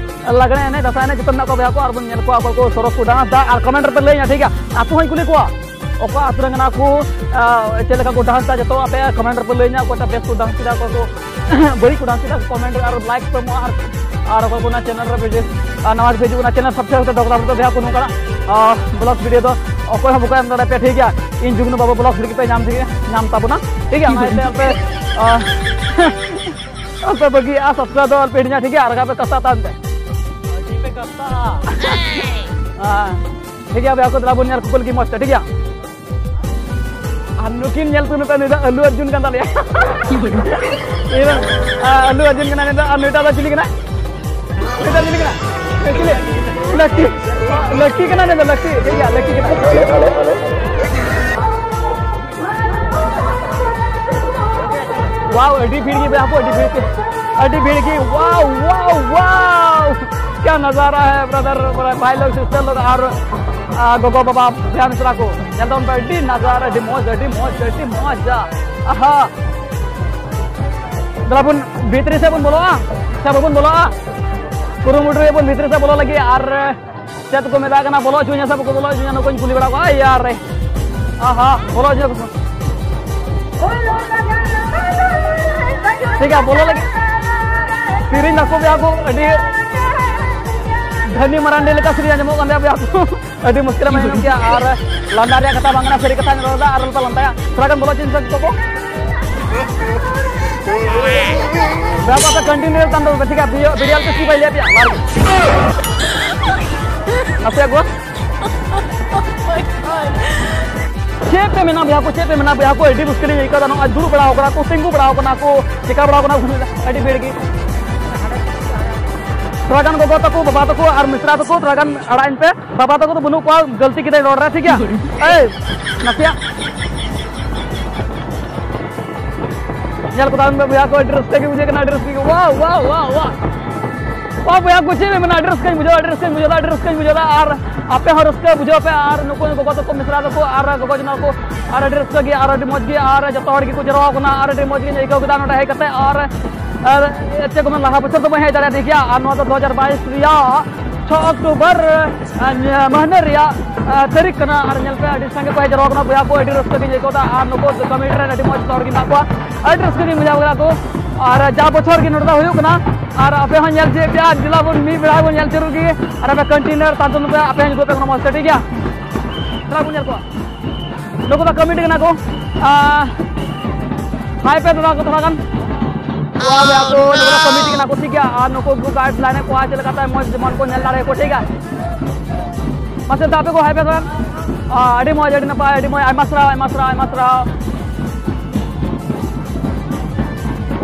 ᱞᱟᱜᱽᱲᱮ ᱮᱱᱮᱡ, ᱫᱟᱸᱥᱟᱭ ᱮᱱᱮᱡ ᱡᱚᱛᱚ ᱢᱮᱱᱟᱜ ᱠᱚᱣᱟ ᱵᱚᱭᱦᱟ ᱠᱚ, ᱟᱨ ᱵᱚᱱ ᱧᱮᱞ ᱠᱚᱣᱟ ᱚᱠᱚᱭ ᱠᱚ ᱥᱚᱨᱚᱥ ᱠᱚ ᱰᱟᱱᱥ ᱫᱟ, ᱟᱨ ᱠᱚᱢᱮᱱᱴ ᱨᱮᱯᱮ ᱞᱟᱹᱭ ᱤᱧᱟ, ᱴᱷᱤᱠ ᱜᱮᱭᱟ? ᱟᱹᱛᱩ ᱦᱚᱸᱧ ᱠᱩᱞᱤ ᱠᱚᱣᱟ, ᱚᱠᱟ ᱟᱹᱛᱩ ᱨᱮᱱ ᱠᱟᱱᱟ ᱠᱚ, ᱟᱨ ᱪᱮᱫ ᱞᱮᱠᱟ ᱠᱚ ᱰᱟᱱᱥ ᱫᱟ, ᱡᱚᱛᱚ ᱟᱯᱮ ᱠᱚᱢᱮᱱᱴ ᱨᱮᱯᱮ ᱞᱟᱹᱭ ᱤᱧᱟ, ᱚᱠᱚᱭᱴᱟᱜ ᱵᱮᱥ ᱠᱚ ᱰᱟᱱᱥ ᱠᱮᱫᱟ, ᱚᱠᱚᱭ ᱠᱚ ᱵᱟᱹᱲᱤᱡ ᱠᱚ ᱰᱟᱱᱥ ᱠᱮᱫᱟ, ᱠᱚᱢᱮᱱᱴ ᱨᱮ ᱟᱨ ᱞᱟᱭᱤᱠ ᱯᱮ ᱮᱢᱚᱜᱼᱟ, ᱟᱨ, ᱟᱨ ᱚᱠᱚᱭ ᱠᱚ ᱚᱱᱟ ᱪᱮᱱᱮᱞ ᱨᱮ ᱵᱷᱤᱰᱤᱭᱳ, ᱟᱨ ᱱᱟᱣᱟ ᱵᱷᱤᱰᱤᱭᱳ, ᱚᱱᱟ ᱪᱮᱱᱮᱞ ᱥᱟᱵᱥᱠᱨᱟᱭᱤᱵ ᱠᱟᱛᱮ ᱫᱚᱦᱚ ᱠᱟᱜ ᱯᱮ ᱵᱚᱭᱦᱟ ᱠᱚ, ᱱᱚᱝᱠᱟᱱᱟᱜ, ᱟᱨ, ᱵᱞᱚᱜ ᱵᱷᱤᱰᱤᱭᱳ ᱫᱚ ᱚᱠᱚᱭ ᱦᱚᱸ ᱵᱟᱠᱚ ᱮᱢ ᱫᱟᱲᱮᱭᱟᱯᱮᱭᱟ, ᱴᱷᱤᱠ ᱜᱮᱭᱟ? ᱤᱧ ᱡᱩᱜᱽᱱᱩ ᱵᱟᱵᱩ ᱵᱞᱚᱜ ᱵᱷᱤᱰᱤᱭᱳ ᱯᱮ ᱧᱟᱢ ᱛᱮᱜᱮ, ᱧᱟᱢ ᱛᱟᱵᱚᱱᱟ, ᱴᱷᱤᱠ ᱜᱮᱭᱟ? ᱚᱱᱟ ᱤᱭᱟᱹᱛᱮ ᱟᱯᱮ, ᱟᱨ, ᱟᱯᱮ ᱵᱟᱹᱜᱤᱭᱟᱜᱼᱟ, ᱥᱟᱵᱥᱠᱨᱟᱭᱤᱵ ᱫᱚ ᱟᱞᱚᱯᱮ ᱦᱤᱲᱤᱧᱟ, ᱴᱷᱤᱠ ᱜᱮᱭᱟ? ᱟᱨ ᱯᱮ ᱠᱟᱥᱟ ᱛᱟᱦᱮᱱ ᱯᱮ᱾ ᱦᱮᱸ, ᱴᱷᱤᱠ ᱜᱮᱭᱟ ᱵᱚᱭᱦᱟ ᱠᱚ, ᱫᱮᱞᱟ ᱵᱚᱱ ᱧᱮᱞ ᱠᱚ ᱞᱟᱹᱜᱤᱫ ᱢᱚᱡᱽ ᱛᱮ, ᱴᱷᱤᱠ ᱜᱮᱭᱟ? ᱟᱨ ᱱᱩᱠᱤᱱ ᱧᱮᱞ ᱯᱮ, ᱱᱩᱭ ᱫᱚ ᱟᱞᱩ ᱚᱨᱡᱩᱱ ᱠᱟᱱ ᱛᱟᱞᱮᱭᱟ᱾ ᱤᱭᱟᱹ, ᱟᱞᱩ ᱚᱨᱡᱩᱱ ᱠᱟᱱᱟ ᱱᱩᱭ ᱫᱚ, ᱟᱨ ᱱᱩᱭᱴᱟᱜ ᱫᱚ ᱪᱤᱞᱤ ᱠᱟᱱᱟ? ᱱᱩᱭᱴᱟᱜ ᱪᱤᱞᱤ ᱠᱟᱱᱟ? ᱪᱤᱞᱤ? ᱞᱟᱹᱠᱤ, ᱞᱟᱹᱠᱤ ᱠᱟᱱᱟ ᱱᱩᱭ ᱫᱚ, ᱞᱟᱹᱠᱤ, ᱴᱷᱤᱠ ᱜᱮᱭᱟ, ᱞᱟᱹᱠᱤ ᱠᱟᱱᱟ᱾ ᱣᱟᱣ, ᱟᱹᱰᱤ ᱵᱷᱤᱲ ᱜᱮ ᱵᱚᱭᱦᱟ ᱠᱚ, ᱟᱹᱰᱤ ᱵᱷᱤᱲ ᱜᱮ, ᱟᱹᱰᱤ ᱵᱷᱤᱲ ᱜᱮ᱾ ᱣᱟᱣ, ᱣᱟᱣ, ᱣᱟᱣ, ᱠᱭᱟ ᱱᱟᱡᱟᱨᱟ ᱦᱟᱭ ᱵᱨᱟᱫᱟᱨ, ᱵᱨᱟᱫᱟᱨ, ᱵᱷᱟᱭ ᱞᱳᱜ, ᱥᱤᱥᱴᱟᱨ ᱞᱳᱜ, ᱟᱨ, ᱟ, ᱜᱚᱜᱚ ᱵᱟᱵᱟ ᱵᱚᱭᱦᱟ ᱢᱤᱥᱨᱟ ᱠᱚ, ᱧᱮᱞ ᱛᱟᱵᱚᱱ ᱯᱮ, ᱟᱹᱰᱤ ᱱᱟᱡᱟᱨᱟ, ᱟᱹᱰᱤ ᱢᱚᱡᱽ, ᱟᱹᱰᱤ ᱢᱚᱡᱽ, ᱟᱹᱰᱤ ᱢᱚᱡᱽ᱾ ᱟᱦᱟ, ᱫᱮᱞᱟ ᱵᱚᱱ ᱵᱷᱤᱛᱨᱤ ᱥᱮᱫ ᱵᱚᱱ ᱵᱚᱞᱚᱜᱼᱟ, ᱥᱮ ᱵᱟᱵᱚᱱ ᱵᱚᱞᱚᱜᱼᱟ? ᱠᱩᱨᱩᱢᱩᱴᱩᱭᱟᱵᱚᱱ ᱵᱷᱤᱛᱨᱤ ᱥᱮᱫ ᱵᱚᱞᱚ ᱞᱟᱹᱜᱤᱫ, ᱟᱨ ᱪᱮᱫ ᱠᱚ ᱢᱮᱛᱟᱜ ᱠᱟᱱᱟ, ᱵᱚᱞᱚ ᱦᱚᱪᱚᱧᱟ ᱥᱮ ᱵᱟᱠᱚ ᱵᱚᱞᱚ ᱦᱚᱪᱚᱧᱟ, ᱱᱩᱠᱩᱧ ᱠᱩᱞᱤ ᱵᱟᱲᱟ ᱠᱚᱣᱟ᱾ ᱟᱭ ᱭᱟᱨ ᱨᱮ, ᱟᱦᱟ, ᱵᱚᱞᱚ ᱦᱚᱪᱚᱧᱟ ᱠᱚ᱾ ᱴᱷᱤᱠ ᱜᱮᱭᱟ, ᱵᱚᱞᱚ ᱞᱟᱹᱜᱤᱫ ᱥᱮᱨᱮᱧ ᱫᱟᱠᱚ ᱵᱚᱭᱦᱟ ᱠᱚ, ᱟᱹᱰᱤ ᱫᱷᱟᱹᱱᱤ ᱢᱟᱨᱟᱱᱰᱤ ᱞᱮᱠᱟ ᱥᱮᱨᱮᱧ ᱟᱸᱡᱚᱢᱚᱜ ᱠᱟᱱ ᱛᱟᱭᱟ ᱵᱚᱭᱦᱟ ᱠᱚ᱾ ᱟᱹᱰᱤ ᱢᱩᱥᱠᱤᱞ ᱮᱢ ᱟᱸᱡᱚᱢ ᱠᱮᱭᱟ, ᱟᱨ ᱞᱟᱸᱫᱟ ᱨᱮᱭᱟᱜ ᱠᱟᱛᱷᱟ ᱵᱟᱝ ᱠᱟᱱᱟ, ᱥᱟᱹᱨᱤ ᱠᱟᱛᱷᱟᱧ ᱨᱚᱲ ᱮᱫᱟ᱾ ᱟᱨ ᱟᱞᱚᱯᱮ ᱞᱟᱸᱫᱟᱭᱟ, ᱛᱷᱚᱲᱟ ᱜᱟᱱ ᱵᱚᱞᱚ ᱦᱚᱪᱚᱧ ᱥᱮ ᱠᱚ᱾ ᱵᱚᱭᱦᱟ ᱠᱚ, ᱟᱯᱮ ᱠᱚᱱᱴᱤᱱᱤᱭᱩ ᱛᱟᱢ ᱫᱚ, ᱴᱷᱤᱠ ᱜᱮᱭᱟ, ᱵᱷᱤᱰᱤᱭᱳ, ᱵᱷᱤᱰᱤᱭᱳ ᱟᱞᱚᱯᱮ ᱥᱠᱤᱯ ᱞᱮᱭᱟ ᱯᱮᱭᱟ, ᱵᱟᱨ ᱜᱮ᱾ ᱱᱟᱥᱮᱭᱟᱜ ᱜᱚ᱾ ᱪᱮᱫ ᱯᱮ ᱢᱮᱱᱟ ᱵᱚᱭᱦᱟ ᱠᱚ, ᱪᱮᱫ ᱯᱮ ᱢᱮᱱᱟ ᱵᱚᱭᱦᱟ ᱠᱚ, ᱟᱹᱰᱤ ᱢᱩᱥᱠᱤᱞ ᱤᱧ ᱟᱹᱭᱠᱟᱹᱣ ᱮᱫᱟ᱾ ᱱᱚᱜᱼᱚᱭ ᱫᱩᱲᱩᱵ ᱵᱟᱲᱟ ᱟᱠᱟᱱᱟ ᱠᱚ, ᱛᱤᱸᱜᱩ ᱵᱟᱲᱟ ᱟᱠᱟᱱᱟ ᱠᱚ, ᱪᱮᱠᱟ ᱵᱟᱲᱟ ᱟᱠᱟᱱᱟ ᱠᱚ, ᱟᱹᱰᱤ ᱵᱷᱤᱲ ᱜᱮ᱾ ᱛᱷᱚᱲᱟ ᱜᱟᱱ ᱜᱚᱜᱚ ᱛᱟᱠᱚ, ᱵᱟᱵᱟ ᱛᱟᱠᱚ ᱟᱨ ᱢᱤᱥᱨᱟ ᱛᱟᱠᱚ ᱛᱷᱚᱲᱟ ᱜᱟᱱ ᱟᱲᱟᱜ ᱤᱧ ᱯᱮ᱾ ᱵᱟᱵᱟ ᱛᱟᱠᱚ ᱫᱚ ᱵᱟᱹᱱᱩᱜ ᱠᱚᱣᱟ, ᱜᱟᱹᱞᱛᱤ ᱠᱮᱫᱟᱹᱧ ᱨᱚᱲ ᱨᱮ, ᱴᱷᱤᱠ ᱜᱮᱭᱟ? ᱮᱭ, ᱱᱟᱥᱮᱭᱟᱜ ᱧᱮᱞ ᱠᱚ ᱛᱟᱵᱚᱱ ᱯᱮ ᱵᱚᱭᱦᱟ ᱠᱚ, ᱟᱹᱰᱤ ᱨᱟᱹᱥᱠᱟᱹ ᱜᱮ ᱵᱩᱡᱷᱟᱹᱜ ᱠᱟᱱᱟ, ᱟᱹᱰᱤ ᱨᱟᱹᱥᱠᱟᱹ ᱜᱮ᱾ ᱣᱟᱣ, ᱣᱟᱣ, ᱣᱟᱣ, ᱣᱟᱣ᱾ ᱣᱟᱣ ᱵᱚᱭᱦᱟ ᱠᱚ, ᱪᱮᱫ ᱵᱮᱱ ᱢᱮᱱᱟ, ᱟᱹᱰᱤ ᱨᱟᱹᱥᱠᱟᱹᱧ ᱵᱩᱡᱷᱟᱹᱣ, ᱟᱹᱰᱤ ᱨᱟᱹᱥᱠᱟᱹᱧ ᱵᱩᱡᱷᱟᱹᱣ, ᱟᱹᱰᱤ ᱨᱟᱹᱥᱠᱟᱹᱧ ᱵᱩᱡᱷᱟᱹᱣ᱾ ᱟᱨ ᱟᱯᱮ ᱦᱚᱸ ᱨᱟᱹᱥᱠᱟᱹ ᱵᱩᱡᱷᱟᱹᱣ ᱯᱮ, ᱟᱨ ᱱᱩᱠᱩ ᱜᱚᱜᱚ ᱛᱟᱠᱚ, ᱢᱤᱥᱨᱟ ᱛᱟᱠᱚ, ᱟᱨ ᱜᱚᱜᱚ ᱡᱚᱱᱟ ᱠᱚ, ᱟᱨ ᱟᱹᱰᱤ ᱨᱟᱹᱥᱠᱟᱹ ᱜᱮ, ᱟᱨ ᱟᱹᱰᱤ ᱢᱚᱡᱽ ᱜᱮ, ᱟᱨ ᱡᱚᱛᱚ ᱦᱚᱲ ᱜᱮᱠᱚ ᱡᱟᱨᱣᱟ ᱠᱟᱱᱟ, ᱟᱨ ᱟᱹᱰᱤ ᱢᱚᱡᱽ ᱜᱤᱧ ᱟᱹᱭᱠᱟᱹᱣ ᱠᱮᱫᱟ ᱱᱚᱰᱮ ᱦᱮᱡ ᱠᱟᱛᱮ᱾ ᱟᱨ, ᱟᱨ ᱪᱮᱫ ᱠᱚ ᱢᱮᱱᱟ, ᱞᱟᱦᱟ ᱵᱚᱪᱷᱚᱨ ᱫᱚ ᱵᱟᱹᱧ ᱦᱮᱡ ᱫᱟᱲᱮᱭᱟᱫᱟ, ᱴᱷᱤᱠ ᱜᱮᱭᱟ? ᱟᱨ ᱱᱚᱣᱟ ᱫᱚ ᱫᱩ ᱦᱟᱡᱟᱨ ᱵᱟᱭᱤᱥ ᱨᱮᱭᱟᱜ ᱪᱷᱚ ᱚᱠᱴᱳᱵᱚᱨ, ᱟᱨ ᱱᱤᱭᱟᱹ ᱢᱟᱹᱦᱱᱟᱹ ᱨᱮᱭᱟᱜ, ᱟᱨ ᱛᱟᱹᱨᱤᱠᱷ ᱠᱟᱱᱟ᱾ ᱟᱨ ᱧᱮᱞ ᱯᱮ, ᱟᱹᱰᱤ ᱥᱟᱸᱜᱮ ᱠᱚ ᱦᱮᱡ ᱡᱟᱨᱣᱟ ᱠᱟᱱᱟ ᱵᱚᱭᱦᱟ ᱠᱚ, ᱟᱹᱰᱤ ᱨᱟᱹᱥᱠᱟᱹ ᱜᱤᱧ ᱟᱹᱭᱠᱟᱹᱣ ᱮᱫᱟ᱾ ᱟᱨ ᱱᱩᱠᱩ ᱠᱚᱢᱤᱴᱤ ᱨᱮᱱ ᱟᱹᱰᱤ ᱢᱚᱡᱽ ᱡᱚᱛᱚ ᱦᱚᱲ ᱜᱮ ᱢᱮᱱᱟᱜ ᱠᱚᱣᱟ, ᱟᱹᱰᱤ ᱨᱟᱹᱥᱠᱟᱹ ᱜᱤᱧ ᱵᱩᱡᱷᱟᱹᱣ ᱠᱮᱫᱟ ᱠᱚ᱾ ᱟᱨ ᱡᱟ ᱵᱚᱪᱷᱚᱨ ᱜᱮ ᱱᱚᱰᱮ ᱫᱚ ᱦᱩᱭᱩᱜ ᱠᱟᱱᱟ, ᱟᱨ ᱟᱯᱮ ᱦᱚᱸ ᱧᱮᱞ ᱪᱮᱫ ᱯᱮ, ᱟᱨ ᱫᱮᱞᱟ ᱵᱚᱱ ᱢᱤᱫ ᱵᱮᱲᱟ ᱵᱚᱱ ᱧᱮᱞ ᱡᱟᱹᱨᱩᱲ ᱜᱮ, ᱟᱨ ᱟᱯᱮ ᱠᱚᱱᱴᱤᱱᱤᱭᱩ ᱛᱟᱱᱛᱚᱱ ᱯᱮ, ᱟᱯᱮ ᱦᱚᱸ ᱡᱩᱫᱟᱹ ᱯᱮ ᱠᱟᱱᱟ ᱢᱚᱡᱽ ᱛᱮ, ᱴᱷᱤᱠ ᱜᱮᱭᱟ? ᱫᱮᱞᱟ ᱵᱚᱱ ᱧᱮᱞ ᱠᱚᱣᱟ᱾ ᱱᱩᱠᱩ ᱫᱚ ᱠᱚᱢᱤᱴᱤ ᱠᱟᱱᱟ ᱠᱚ᱾ ᱟᱨ ᱦᱟᱭ ᱯᱮ ᱫᱟᱫᱟ ᱠᱚ ᱛᱷᱚᱲᱟ ᱜᱟᱱ᱾ ᱱᱚᱣᱟ ᱫᱚ ᱟᱠᱚ ᱱᱩᱠᱩ ᱫᱚ ᱠᱚᱢᱤᱴᱤ ᱠᱟᱱᱟ ᱠᱚ, ᱴᱷᱤᱠ ᱜᱮᱭᱟ? ᱟᱨ ᱱᱩᱠᱩ ᱠᱚ ᱜᱟᱭᱤᱰ ᱞᱟᱭᱤᱱ ᱮᱫ ᱠᱚᱣᱟ ᱪᱮᱫ ᱞᱮᱠᱟᱛᱮ ᱢᱚᱡᱽ ᱡᱮᱢᱚᱱ ᱠᱚ ᱧᱮᱞ ᱫᱟᱲᱮᱭᱟᱠᱚ, ᱴᱷᱤᱠ ᱜᱮᱭᱟ? ᱢᱟᱥᱮ ᱫᱟ ᱟᱯᱮ ᱠᱚ ᱦᱟᱭ ᱯᱮ ᱛᱷᱚᱲᱟ ᱜᱟᱱ᱾ ᱟᱨ ᱟᱹᱰᱤ ᱢᱚᱡᱽ, ᱟᱹᱰᱤ ᱱᱟᱯᱟᱭ, ᱟᱹᱰᱤ ᱢᱚᱡᱽ, ᱟᱭᱢᱟ ᱥᱟᱨᱦᱟᱣ, ᱟᱭᱢᱟ ᱥᱟᱨᱦᱟᱣ, ᱟᱭᱢᱟ ᱥᱟᱨᱦᱟᱣ᱾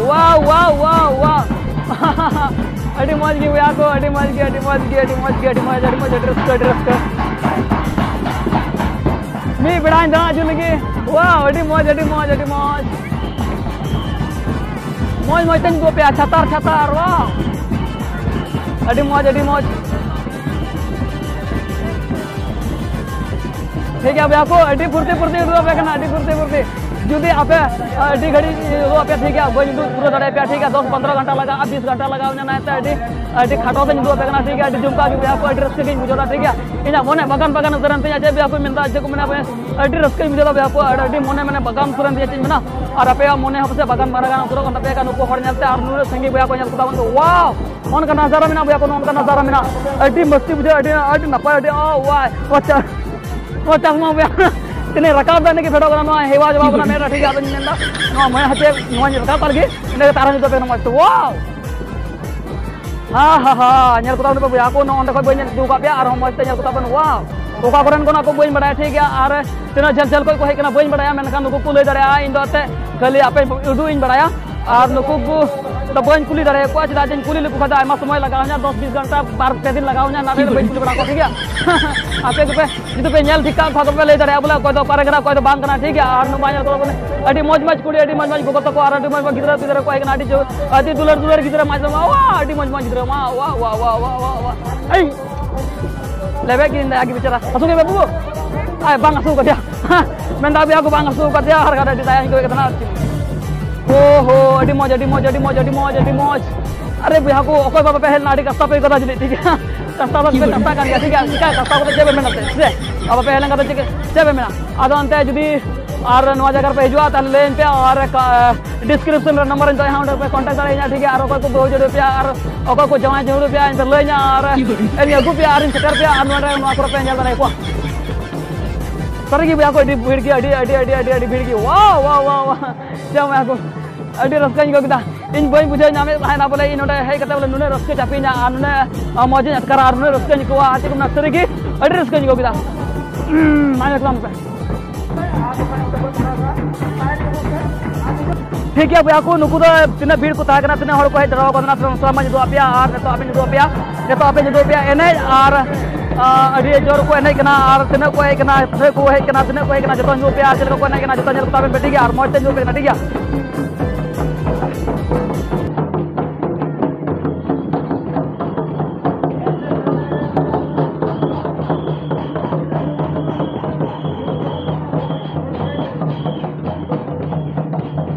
ᱣᱟᱣ, ᱣᱟᱣ, ᱣᱟᱣ, ᱣᱟᱣ᱾ ᱟᱹᱰᱤ ᱢᱚᱡᱽ ᱜᱮ ᱵᱚᱭᱦᱟ ᱠᱚ, ᱟᱹᱰᱤ ᱢᱚᱡᱽ ᱜᱮ, ᱟᱹᱰᱤ ᱢᱚᱡᱽ ᱜᱮ, ᱟᱹᱰᱤ ᱢᱚᱡᱽ ᱜᱮ, ᱟᱹᱰᱤ ᱢᱚᱡᱽ, ᱟᱹᱰᱤ ᱢᱚᱡᱽ, ᱟᱹᱰᱤ ᱨᱟᱹᱥᱠᱟᱹ, ᱟᱹᱰᱤ ᱨᱟᱹᱥᱠᱟᱹ᱾ ᱢᱤᱫ ᱵᱮᱲᱟᱧ ᱫᱟᱬᱟ ᱟᱹᱪᱩᱨ ᱞᱮᱜᱮ᱾ ᱣᱟᱣ, ᱟᱹᱰᱤ ᱢᱚᱡᱽ, ᱟᱹᱰᱤ ᱢᱚᱡᱽ, ᱟᱹᱰᱤ ᱢᱚᱡᱽ᱾ ᱢᱚᱡᱽ, ᱢᱚᱡᱽ ᱛᱮᱧ ᱩᱫᱩᱜ ᱟᱯᱮᱭᱟ, ᱪᱷᱟᱛᱟᱨ, ᱪᱷᱟᱛᱟᱨ, ᱣᱟᱣ᱾ ᱟᱹᱰᱤ ᱢᱚᱡᱽ, ᱟᱹᱰᱤ ᱢᱚᱡᱽ᱾ ᱴᱷᱤᱠ ᱜᱮᱭᱟ ᱵᱚᱭᱦᱟ ᱠᱚ, ᱟᱹᱰᱤ ᱯᱷᱩᱨᱛᱤ, ᱯᱷᱩᱨᱛᱤ ᱩᱫᱩᱜ ᱟᱯᱮ ᱠᱟᱱᱟ, ᱟᱹᱰᱤ ᱯᱷᱩᱨᱛᱤ, ᱯᱷᱩᱨᱛᱤ᱾ ᱡᱩᱫᱤ ᱟᱯᱮ ᱟᱹᱰᱤ ᱜᱷᱟᱹᱲᱤᱡ ᱩᱫᱩᱜ ᱟᱯᱮᱭᱟ, ᱴᱷᱤᱠ ᱜᱮᱭᱟ, ᱵᱟᱹᱧ ᱩᱫᱩᱜ ᱯᱩᱨᱟᱹ ᱫᱟᱲᱮᱭᱟᱯᱮᱭᱟ, ᱴᱷᱤᱠ ᱜᱮᱭᱟ, ᱫᱚᱥ ᱯᱚᱱᱫᱽᱨᱚ ᱜᱷᱚᱱᱴᱟ ᱞᱟᱜᱟᱜᱼᱟ, ᱵᱤᱥ ᱜᱷᱚᱱᱴᱟ ᱞᱟᱜᱟᱣ ᱤᱧᱟ, ᱚᱱᱟᱛᱮ ᱟᱹᱰᱤ, ᱟᱹᱰᱤ ᱠᱷᱟᱴᱚ ᱛᱮᱧ ᱩᱫᱩᱜ ᱟᱯᱮ ᱠᱟᱱᱟ, ᱴᱷᱤᱠ ᱜᱮᱭᱟ, ᱟᱹᱰᱤ ᱡᱚᱢᱠᱟ ᱜᱮ ᱵᱚᱭᱦᱟ ᱠᱚ, ᱟᱹᱰᱤ ᱨᱟᱹᱥᱠᱟᱹ ᱜᱤᱧ ᱵᱩᱡᱷᱟᱹᱣ ᱮᱫᱟ, ᱴᱷᱤᱠ ᱜᱮᱭᱟ᱾ ᱤᱧᱟᱜ ᱢᱚᱱᱮ ᱵᱟᱜᱟᱱ ᱵᱟᱜᱟᱱ ᱩᱛᱟᱹᱨ ᱮᱱ ᱛᱤᱧᱟ, ᱪᱮᱫ ᱵᱚᱭᱦᱟ ᱠᱚ ᱢᱮᱱᱫᱟ, ᱪᱮᱫ ᱠᱚ ᱢᱮᱱᱟ, ᱵᱚᱭᱦᱟ, ᱟᱹᱰᱤ ᱨᱟᱹᱥᱠᱟᱹᱧ ᱵᱩᱡᱷᱟᱹᱣ ᱮᱫᱟ ᱵᱚᱭᱦᱟ ᱠᱚ, ᱟᱨ ᱟᱹᱰᱤ ᱢᱚᱱᱮ ᱢᱟᱱᱮ ᱵᱟᱜᱟᱱ ᱩᱛᱟᱹᱨ ᱮᱱ ᱛᱤᱧᱟ, ᱪᱮᱫ ᱤᱧ ᱢᱮᱱᱟ, ᱟᱨ ᱟᱯᱮᱭᱟᱜ ᱢᱚᱱᱮ ᱦᱚᱸ ᱯᱟᱥᱮᱡ ᱵᱟᱜᱟᱱ ᱵᱟᱜᱟᱱ ᱩᱛᱟᱹᱨᱚᱜ ᱠᱟᱱ ᱛᱟᱯᱮᱭᱟ, ᱱᱩᱠᱩ ᱦᱚᱲ ᱧᱮᱞᱛᱮ ᱟᱨ ᱱᱩᱱᱟᱹᱜ ᱥᱟᱸᱜᱮ ᱵᱚᱭᱦᱟ ᱠᱚ ᱧᱮᱞ ᱠᱚ ᱛᱟᱵᱚᱱ ᱠᱚ, wow! ᱱᱚᱜᱼᱚ ᱱᱚᱝᱠᱟ ᱱᱟᱡᱟᱨᱟ ᱢᱮᱱᱟᱜᱼᱟ ᱵᱚᱭᱦᱟ ᱠᱚ, ᱱᱚᱜᱼᱚ ᱱᱚᱝᱠᱟ ᱱᱟᱡᱟᱨᱟ ᱢᱮᱱᱟᱜᱼᱟ, ᱟᱹᱰᱤ ᱢᱚᱥᱛᱤ ᱵᱩᱡᱷᱟᱹᱜᱼᱟ, ᱟᱹᱰᱤ, ᱟᱹᱰᱤ ᱱᱟᱯᱟᱭ, ᱟᱹᱰᱤ, ᱚ, ᱣᱟᱭ, ᱚ, ᱪᱟ-, ᱚ, ᱪᱟᱥᱢᱟ ᱵᱚᱭᱦᱟ, ᱛᱤᱱᱟᱹᱜ ᱨᱟᱠᱟᱵ ᱫᱟ, ᱤᱱᱟᱹᱜ ᱜᱮ ᱯᱷᱮᱰᱚᱜ ᱠᱟᱱᱟ, ᱱᱚᱣᱟ ᱦᱮᱣᱟ ᱪᱟᱵᱟᱣ ᱠᱟᱱᱟ ᱢᱮᱫ ᱨᱮ, ᱴᱷᱤᱠ ᱜᱮᱭᱟ, ᱟᱫᱚᱧ ᱢᱮᱱᱫᱟ, ᱱᱚᱣᱟ ᱢᱚᱭᱟ ᱦᱟᱛᱮ ᱱᱚᱣᱟᱧ ᱨᱟᱠᱟᱵ ᱛᱟᱞ ᱜᱮ, ᱤᱱᱟᱹ ᱠᱟᱛᱮ ᱟᱨᱦᱚᱸ ᱡᱩᱛ ᱟᱯᱮ ᱠᱟᱱᱟ ᱢᱚᱡᱽ ᱛᱮ, wow! ᱦᱟ ᱦᱟ ᱦᱟ, ᱧᱮᱞ ᱠᱚ ᱛᱟᱵᱚᱱ ᱯᱮ ᱵᱚᱭᱦᱟ ᱠᱚ, ᱱᱚᱜᱼᱚ ᱱᱚᱸᱰᱮ ᱠᱷᱚᱱ ᱵᱟᱹᱧ ᱧᱮᱞ ᱦᱚᱪᱚ ᱟᱠᱟᱫ ᱯᱮᱭᱟ, ᱟᱨᱦᱚᱸ ᱢᱚᱡᱽ ᱛᱮ ᱧᱮᱞ ᱠᱚ ᱛᱟᱵᱚᱱ᱾ ᱣᱟᱣ, ᱚᱠᱟ ᱠᱚᱨᱮᱱ ᱠᱟᱱᱟ ᱠᱚ ᱵᱟᱹᱧ ᱵᱟᱲᱟᱭᱟ, ᱴᱷᱤᱠ ᱜᱮᱭᱟ, ᱟᱨ ᱛᱤᱱᱟᱹᱜ ᱡᱷᱟᱹᱞ ᱡᱷᱟᱹᱞ ᱠᱷᱚᱱ ᱠᱚ ᱦᱮᱡ ᱠᱟᱱᱟ ᱵᱟᱹᱧ ᱵᱟᱲᱟᱭᱟ, ᱢᱮᱱᱠᱷᱟᱱ ᱱᱩᱠᱩ ᱠᱚ ᱞᱟᱹᱭ ᱫᱟᱲᱮᱭᱟᱜᱼᱟ᱾ ᱤᱧ ᱫᱚ ᱮᱱᱛᱮᱫ ᱠᱷᱟᱹᱞᱤ ᱟᱯᱮ ᱩᱫᱩᱜ ᱤᱧ ᱵᱟᱲᱟᱭᱟ, ᱟᱨ ᱱᱩᱠᱩ ᱠᱚ ᱫᱚ ᱵᱟᱹᱧ ᱠᱩᱞᱤ ᱫᱟᱲᱮᱭᱟᱠᱚᱣᱟ, ᱪᱮᱫᱟᱜ ᱡᱮᱧ ᱠᱩᱞᱤ ᱞᱮᱠᱚ ᱠᱷᱟᱱ ᱫᱚ ᱟᱭᱢᱟ ᱥᱚᱢᱚᱭ ᱞᱟᱜᱟᱣ ᱤᱧᱟ, ᱫᱚᱥ ᱵᱤᱥ ᱜᱷᱚᱱᱴᱟ ᱵᱟᱨ ᱯᱮ ᱫᱤᱱ ᱞᱟᱜᱟᱣ ᱤᱧᱟ, ᱚᱱᱟ ᱨᱮ ᱵᱟᱹᱧ ᱠᱩᱞᱤ ᱵᱟᱲᱟ ᱠᱚᱣᱟ, ᱴᱷᱤᱠ ᱜᱮᱭᱟ᱾ ᱟᱯᱮ ᱜᱮᱯᱮ ᱡᱩᱫᱤ ᱯᱮ ᱧᱮᱞ ᱴᱷᱤᱠ ᱠᱟᱜ ᱠᱷᱟᱱ ᱫᱚᱯᱮ ᱞᱟᱹᱭ ᱫᱟᱲᱮᱭᱟᱜᱼᱟ ᱵᱚᱞᱮ ᱚᱠᱚᱭ ᱫᱚ ᱚᱠᱟᱨᱮ ᱠᱟᱱᱟ, ᱚᱠᱚᱭ ᱫᱚ ᱵᱟᱝ ᱠᱟᱱᱟ, ᱴᱷᱤᱠ ᱜᱮᱭᱟ᱾ ᱟᱨ ᱱᱚᱣᱟ ᱧᱮᱞ ᱠᱚ ᱟᱹᱰᱤ ᱢᱚᱡᱽ ᱢᱚᱡᱽ ᱠᱩᱲᱤ, ᱟᱹᱰᱤ ᱢᱚᱡᱽ ᱢᱚᱡᱽ ᱜᱚᱜᱚ ᱛᱟᱠᱚ ᱟᱨ ᱟᱹᱰᱤ ᱢᱚᱡᱽ ᱢᱚᱡᱽ ᱜᱤᱫᱽᱨᱟᱹ ᱯᱤᱫᱽᱨᱟᱹ ᱠᱚ ᱦᱮᱡ ᱠᱟᱱᱟ, ᱟᱹᱰᱤ ᱡᱳ-, ᱟᱹᱰᱤ ᱫᱩᱞᱟᱹᱲ ᱫᱩᱞᱟᱹᱲ ᱜᱤᱫᱽᱨᱟᱹ ᱢᱟᱭ ᱥᱟᱢᱟ, ᱣᱟ, ᱟᱹᱰᱤ ᱢᱚᱡᱽ ᱢᱚᱡᱽ ᱜᱤᱫᱽᱨᱟᱹ, ᱢᱟ, ᱣᱟ, ᱣᱟ᱾ ᱟᱭ, ᱞᱮᱵᱮᱫ ᱜᱮ ᱤᱧ ᱫᱟᱭᱟ ᱜᱮ ᱵᱮᱪᱟᱨᱟ᱾ ᱦᱟᱹᱥᱩ ᱜᱮ ᱵᱟᱹᱵᱩ? ᱟᱭ, ᱵᱟᱝ ᱦᱟᱹᱥᱩ ᱠᱟᱫᱮᱭᱟ᱾ ᱢᱮᱱᱫᱟ ᱵᱚᱭᱦᱟ ᱠᱚ ᱵᱟᱝ ᱦᱟᱹᱥᱩ ᱠᱟᱫᱮᱭᱟ, ᱟᱨ ᱟᱹᱰᱤ ᱫᱟᱭᱟᱧ ᱟᱹᱭᱠᱟᱹᱣᱮᱫ ᱠᱟᱱᱟ ᱛᱟᱦᱮᱱᱟ ᱟᱨ ᱪᱮᱫ᱾ ᱳ ᱦᱳ, ᱟᱹᱰᱤ ᱢᱚᱡᱽ, ᱟᱹᱰᱤ ᱢᱚᱡᱽ, ᱟᱹᱰᱤ ᱢᱚᱡᱽ, ᱟᱹᱰᱤ ᱢᱚᱡᱽ, ᱟᱹᱰᱤ ᱢᱚᱡᱽ᱾ ᱟᱨᱮ ᱵᱚᱭᱦᱟ ᱠᱚ, ᱚᱠᱚᱭ ᱵᱟᱯᱮ ᱦᱮᱡ ᱞᱮᱱᱟ, ᱟᱹᱰᱤ ᱠᱟᱥᱛᱟ ᱯᱮ ᱟᱹᱭᱠᱟᱹᱣ ᱫᱟ ᱡᱟᱹᱱᱤᱡ, ᱴᱷᱤᱠ ᱜᱮᱭᱟ? ᱠᱟᱥᱛᱟ ᱫᱚ ᱯᱮ ᱠᱟᱥᱛᱟ ᱠᱟᱱ ᱜᱮᱭᱟ, ᱴᱷᱤᱠ ᱜᱮᱭᱟ? ᱪᱤᱠᱟ ᱠᱟᱥᱛᱟ ᱠᱟᱛᱮ ᱪᱮᱫ ᱯᱮ ᱢᱮᱱᱟ ᱛᱮ, ᱥᱮ? ᱟᱨ ᱵᱟᱯᱮ ᱦᱮᱡ ᱞᱮᱱ ᱠᱷᱟᱱ ᱫᱚ ᱪᱮᱫ, ᱪᱮᱫ ᱯᱮ ᱢᱮᱱᱟ? ᱟᱫᱚ ᱚᱱᱛᱮ ᱡᱩᱫᱤ ᱟᱨ ᱱᱚᱣᱟ ᱡᱟᱭᱜᱟ ᱨᱮᱯᱮ ᱦᱤᱡᱩᱜᱼᱟ, ᱛᱟᱦᱞᱮ ᱞᱟᱹᱭᱟᱹᱧ ᱯᱮ, ᱟᱨ ᱠᱟ-, description ᱨᱮ ᱱᱟᱢᱵᱟᱨ ᱤᱧ ᱫᱚᱦᱚᱭᱟ, ᱚᱸᱰᱮ ᱯᱮ contact ᱫᱟᱲᱮᱭᱟᱹᱧᱟ, ᱴᱷᱤᱠ ᱜᱮᱭᱟ? ᱟᱨ ᱚᱠᱚᱭ ᱠᱚ ᱵᱟᱹᱦᱩ ᱡᱩᱨᱤ ᱯᱮᱭᱟ, ᱟᱨ ᱚᱠᱚᱭ ᱠᱚ ᱡᱟᱶᱟᱭ ᱡᱩᱨᱤ ᱯᱮᱭᱟ, ᱤᱧ ᱯᱮ ᱞᱟᱹᱭᱟᱹᱧᱟ, ᱟᱨ ᱤᱧ ᱟᱹᱜᱩ ᱯᱮᱭᱟ, ᱟᱨᱤᱧ ᱥᱮᱴᱮᱨ ᱯᱮᱭᱟ, ᱟᱨ ᱱᱚᱰᱮ ᱱᱚᱣᱟ ᱠᱚᱨᱮ ᱯᱮ ᱧᱮᱞ ᱫᱟᱲᱮᱭᱟᱠᱚᱣᱟ᱾ ᱥᱟᱹᱨᱤ ᱜᱮ ᱵᱚᱭᱦᱟ ᱠᱚ, ᱟᱹᱰᱤ ᱵᱷᱤᱲ ᱜᱮᱭᱟ, ᱟᱹᱰᱤ, ᱟᱹᱰᱤ, ᱟᱹᱰᱤ, ᱟᱹᱰᱤ ᱵᱷᱤᱲ ᱜᱮᱭᱟ᱾ ᱣᱟᱣ, ᱣᱟᱣ, ᱣᱟᱣ, ᱣᱟᱣ᱾ ᱪᱮᱫ ᱵᱚᱭᱦᱟ ᱠᱚ, ᱟᱹᱰᱤ ᱨᱟᱹᱥᱠᱟᱹᱧ ᱟᱹᱭᱠᱟᱹᱣ ᱠᱮᱫᱟ᱾ ᱤᱧ ᱵᱟᱹᱧ ᱵᱩᱡᱷᱟᱹᱣ ᱧᱟᱢᱮᱫ ᱛᱟᱦᱮᱱᱟ ᱵᱚᱞᱮ ᱤᱧ ᱱᱚᱰᱮ ᱦᱮᱡ ᱠᱟᱛᱮ ᱵᱚᱞᱮ ᱱᱩᱱᱟᱹᱜ ᱨᱟᱹᱥᱠᱟᱹ ᱪᱟᱯᱮᱧᱟ ᱟᱨ ᱱᱩᱱᱟᱹᱜ, ᱟ, ᱢᱚᱡᱽ ᱤᱧ ᱟᱴᱠᱟᱨᱟ ᱟᱨ ᱱᱩᱱᱟᱹᱜ ᱨᱟᱹᱥᱠᱟᱹᱧ ᱟᱹᱭᱠᱟᱹᱣᱟ᱾ ᱟᱨ ᱪᱮᱫ ᱠᱚ ᱢᱮᱱᱟ, ᱥᱟᱹᱨᱤ ᱜᱮ ᱟᱹᱰᱤ ᱨᱟᱹᱥᱠᱟᱹᱧ ᱟᱹᱭᱠᱟᱹᱣ ᱠᱮᱫᱟ᱾ ᱢᱟ ᱧᱮᱞ ᱛᱟᱵᱚᱱ ᱯᱮ᱾ ᱴᱷᱤᱠ ᱜᱮᱭᱟ ᱵᱚᱭᱦᱟ ᱠᱚ, ᱱᱩᱠᱩ ᱫᱚ ᱛᱤᱱᱟᱹᱜ ᱵᱷᱤᱲ ᱠᱚ ᱛᱟᱦᱮᱸ ᱠᱟᱱᱟ, ᱛᱤᱱᱟᱹᱜ ᱦᱚᱲ ᱠᱚ ᱦᱮᱡ ᱡᱟᱣᱨᱟ ᱟᱠᱟᱱᱟ, ᱛᱷᱚᱲᱟ ᱢᱟᱧ ᱩᱫᱩᱜ ᱟᱯᱮᱭᱟ ᱟᱨ ᱱᱤᱛᱚᱜ ᱟᱯᱮᱧ ᱩᱫᱩᱜ ᱟᱯᱮᱭᱟ, ᱱᱤᱛᱚᱜ ᱟᱯᱮᱧ ᱩᱫᱩᱜ ᱟᱯᱮᱭᱟ ᱮᱱᱮᱡ ᱟᱨ, ᱟ, ᱟᱹᱰᱤ ᱡᱳᱨ ᱠᱚ ᱮᱱᱮᱡ ᱠᱟᱱᱟ ᱟᱨ ᱛᱤᱱᱟᱹᱜ ᱠᱚ ᱦᱮᱡ ᱠᱟᱱᱟ, ᱛᱤᱱᱟᱹᱜ ᱠᱚ ᱦᱮᱡ ᱠᱟᱱᱟ, ᱛᱤᱱᱟᱹᱜ ᱠᱚ ᱦᱮᱡ ᱠᱟᱱᱟ, ᱡᱚᱛᱚᱧ ᱩᱫᱩᱜ ᱟᱯᱮᱭᱟ ᱟᱨ ᱪᱮᱫ ᱞᱮᱠᱟ ᱠᱚ ᱮᱱᱮᱡ ᱠᱟᱱᱟ, ᱡᱚᱛᱚ ᱧᱮᱞ ᱠᱟᱛᱮ ᱛᱟᱵᱮᱱ ᱯᱮ, ᱴᱷᱤᱠ ᱜᱮᱭᱟ? ᱟᱨ ᱢᱚᱡᱽ ᱛᱮ ᱩᱫᱩᱜ ᱟᱯᱮ ᱠᱟᱱᱟ, ᱴᱷᱤᱠ ᱜᱮᱭᱟ?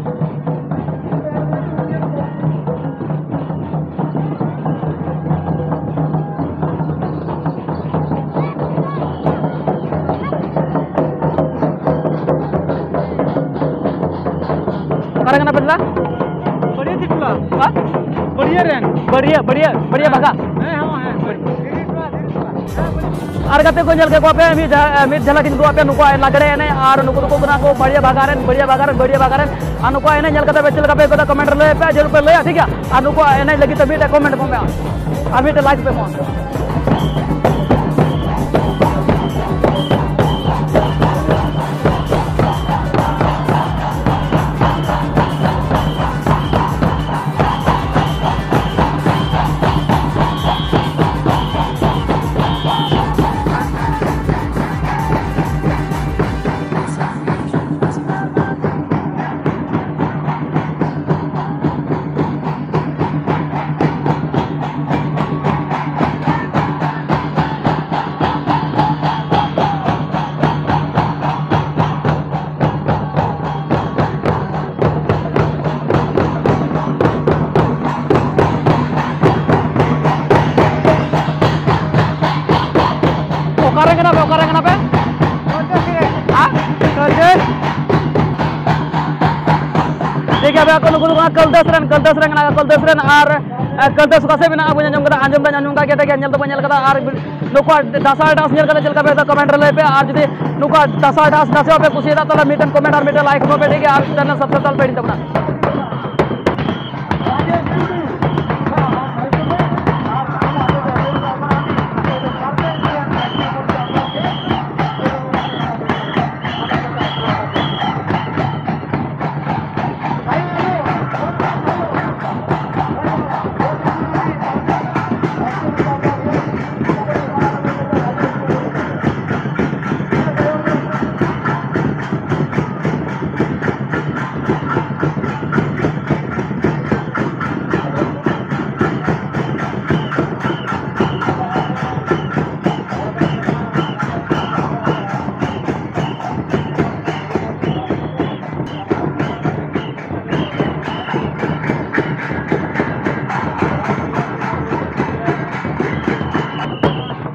ᱚᱠᱟᱨᱮ ᱠᱟᱱᱟ ᱯᱮ ᱫᱟᱫᱟ? ᱵᱟᱹᱲᱤᱭᱟᱹ ᱛᱤ ᱴᱚᱞᱟ᱾ ᱦᱮᱸ? ᱵᱟᱹᱲᱤᱭᱟᱹ ᱨᱮᱱ᱾ ᱵᱟᱹᱲᱤᱭᱟᱹ, ᱵᱟᱹᱲᱤᱭᱟᱹ, ᱵᱟᱹᱲᱤᱭᱟᱹ ᱵᱟᱜᱟ? ᱦᱮᱸ, ᱦᱮᱸ, ᱦᱮᱸ, ᱵᱟᱹᱲᱤᱭᱟᱹ᱾ ᱟᱨ ᱜᱟᱛᱮ ᱠᱚ, ᱧᱮᱞ ᱠᱮᱫ ᱠᱚᱣᱟ ᱯᱮ, ᱢᱤᱫ ᱡᱷᱟ-, ᱢᱤᱫ ᱡᱷᱟᱞᱟᱠ ᱤᱧ ᱩᱫᱩᱜ ᱟᱫ ᱯᱮᱭᱟ, ᱱᱩᱠᱩᱣᱟᱜ ᱞᱟᱜᱽᱲᱮ ᱮᱱᱮᱡ, ᱟᱨ ᱱᱩᱠᱩ ᱫᱚᱠᱚ ᱠᱟᱱᱟ ᱠᱚ ᱵᱟᱲᱤᱭᱟ ᱵᱷᱟᱜᱟ ᱨᱮᱱ, ᱵᱟᱲᱤᱭᱟ ᱵᱷᱟᱜᱟ ᱨᱮᱱ, ᱵᱟᱲᱤᱭᱟ ᱵᱷᱟᱜᱟ ᱨᱮᱱ᱾ ᱟᱨ ᱱᱩᱠᱩᱣᱟᱜ ᱮᱱᱮᱡ ᱧᱮᱞ ᱠᱟᱛᱮ ᱯᱮ ᱪᱮᱫ ᱞᱮᱠᱟ ᱯᱮ ᱟᱹᱭᱠᱟᱹᱣ ᱫᱟ, comment ᱨᱮ ᱞᱟᱹᱭ ᱯᱮ, ᱡᱟᱹᱨᱩᱲ ᱯᱮ ᱞᱟᱹᱭᱟ, ᱴᱷᱤᱠ ᱜᱮᱭᱟ? ᱟᱨ ᱱᱩᱠᱩᱣᱟᱜ ᱮᱱᱮᱡ ᱞᱟᱹᱜᱤᱫ ᱛᱮ ᱢᱤᱫᱴᱮᱡ comment ᱮᱢᱚᱜ ᱢᱮ, ᱟᱨ ᱢᱤᱫᱴᱮᱡ like ᱯᱮ ᱮᱢᱚᱜᱼᱟ᱾ ᱚᱠᱟᱨᱮ ᱠᱟᱱᱟ ᱯᱮ? ᱚᱠᱟᱨᱮ ᱠᱟᱱᱟ ᱯᱮ? ᱦᱮᱸ? ᱴᱷᱤᱠ ᱜᱮᱭᱟ, ᱵᱚᱭᱦᱟ ᱠᱚ, ᱱᱩᱠᱩ ᱫᱚ ᱠᱟᱞᱫᱟᱥ ᱨᱮᱱ, ᱠᱟᱞᱫᱟᱥ ᱨᱮᱱ ᱠᱟᱱᱟ ᱠᱚ, ᱠᱟᱞᱫᱟᱥ ᱨᱮᱱ᱾ ᱟᱨ, ᱮ, ᱠᱟᱞᱫᱟᱥ ᱚᱠᱟ ᱥᱮᱫ ᱢᱮᱱᱟᱜᱼᱟ ᱵᱟᱹᱧ ᱟᱸᱡᱚᱢ ᱠᱟᱫᱟ, ᱟᱸᱡᱚᱢ ᱫᱚᱧ ᱟᱸᱡᱚᱢ ᱠᱟᱫ ᱜᱮᱭᱟ, ᱴᱷᱤᱠ ᱜᱮᱭᱟ, ᱧᱮᱞ ᱫᱚ ᱵᱟᱹᱧ ᱧᱮᱞ ᱠᱟᱫᱟ᱾ ᱟᱨ ᱱᱩᱠᱩᱣᱟᱜ ᱫᱟᱸᱥᱟᱭ dance ᱧᱮᱞ ᱠᱟᱛᱮ ᱪᱮᱫ ᱞᱮᱠᱟ ᱯᱮ ᱟᱹᱭᱠᱟᱹᱣ ᱫᱟ, comment ᱨᱮ ᱞᱟᱹᱭ ᱯᱮ᱾ ᱟᱨ ᱡᱩᱫᱤ ᱱᱩᱠᱩᱣᱟᱜ ᱫᱟᱸᱥᱟᱭ dance ᱱᱟᱥᱮ ᱦᱚᱸ ᱯᱮ ᱠᱩᱥᱤᱭᱟᱫᱟ, ᱛᱟᱦᱚᱞᱮ ᱢᱤᱫᱴᱮᱱ comment ᱟᱨ ᱢᱤᱫᱴᱮᱱ like ᱮᱢᱚᱜ ᱯᱮ, ᱴᱷᱤᱠ ᱜᱮᱭᱟ? ᱟᱨ channel subscribe ᱛᱟᱵᱚᱱ ᱯᱮ, ᱦᱤᱲᱤᱧ ᱛᱟᱵᱚᱱᱟ᱾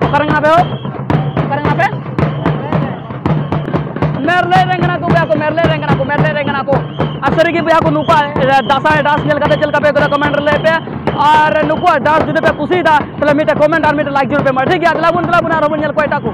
ᱚᱠᱟᱨᱮ ᱢᱮᱱᱟᱜ ᱯᱮ ᱦᱳ? ᱚᱠᱟᱨᱮ ᱢᱮᱱᱟᱜ ᱯᱮ? ᱢᱮᱨᱞᱮᱡ ᱨᱮᱱ ᱠᱟᱱᱟ ᱠᱚ ᱵᱚᱭᱦᱟ ᱠᱚ, ᱢᱮᱨᱞᱮᱡ ᱨᱮᱱ ᱠᱟᱱᱟ ᱠᱚ, ᱢᱮᱨᱞᱮᱡ ᱨᱮᱱ ᱠᱟᱱᱟ ᱠᱚ᱾ ᱥᱟᱹᱨᱤ ᱜᱮ ᱵᱚᱭᱦᱟ ᱠᱚ, ᱱᱩᱠᱩᱣᱟᱜ, ᱮ, ᱫᱟᱸᱥᱟᱭ ᱰᱟᱱᱥ ᱧᱮᱞ ᱠᱟᱛᱮ ᱪᱮᱫ ᱞᱮᱠᱟ ᱯᱮ ᱟᱹᱭᱠᱟᱹᱣ ᱫᱟ, ᱠᱚᱢᱮᱱᱴ ᱨᱮ ᱞᱟᱹᱭ ᱯᱮ᱾ ᱟᱨ ᱱᱩᱠᱩᱣᱟᱜ ᱰᱟᱱᱥ ᱡᱩᱫᱤ ᱯᱮ ᱠᱩᱥᱤᱭᱮᱫᱟ, ᱛᱟᱦᱞᱮ ᱢᱤᱫᱴᱮᱱ ᱠᱚᱢᱮᱱᱴ ᱟᱨ ᱢᱤᱫᱴᱮᱱ ᱞᱟᱭᱤᱠ ᱡᱟᱹᱨᱩᱲ ᱯᱮ ᱮᱢᱟ, ᱴᱷᱤᱠ ᱜᱮᱭᱟ? ᱫᱮᱞᱟ ᱵᱚᱱ, ᱫᱮᱞᱟ ᱵᱚᱱ, ᱟᱨᱦᱚᱸ ᱵᱚᱱ ᱧᱮᱞ ᱠᱚᱣᱟ ᱮᱴᱟᱜ ᱠᱚ᱾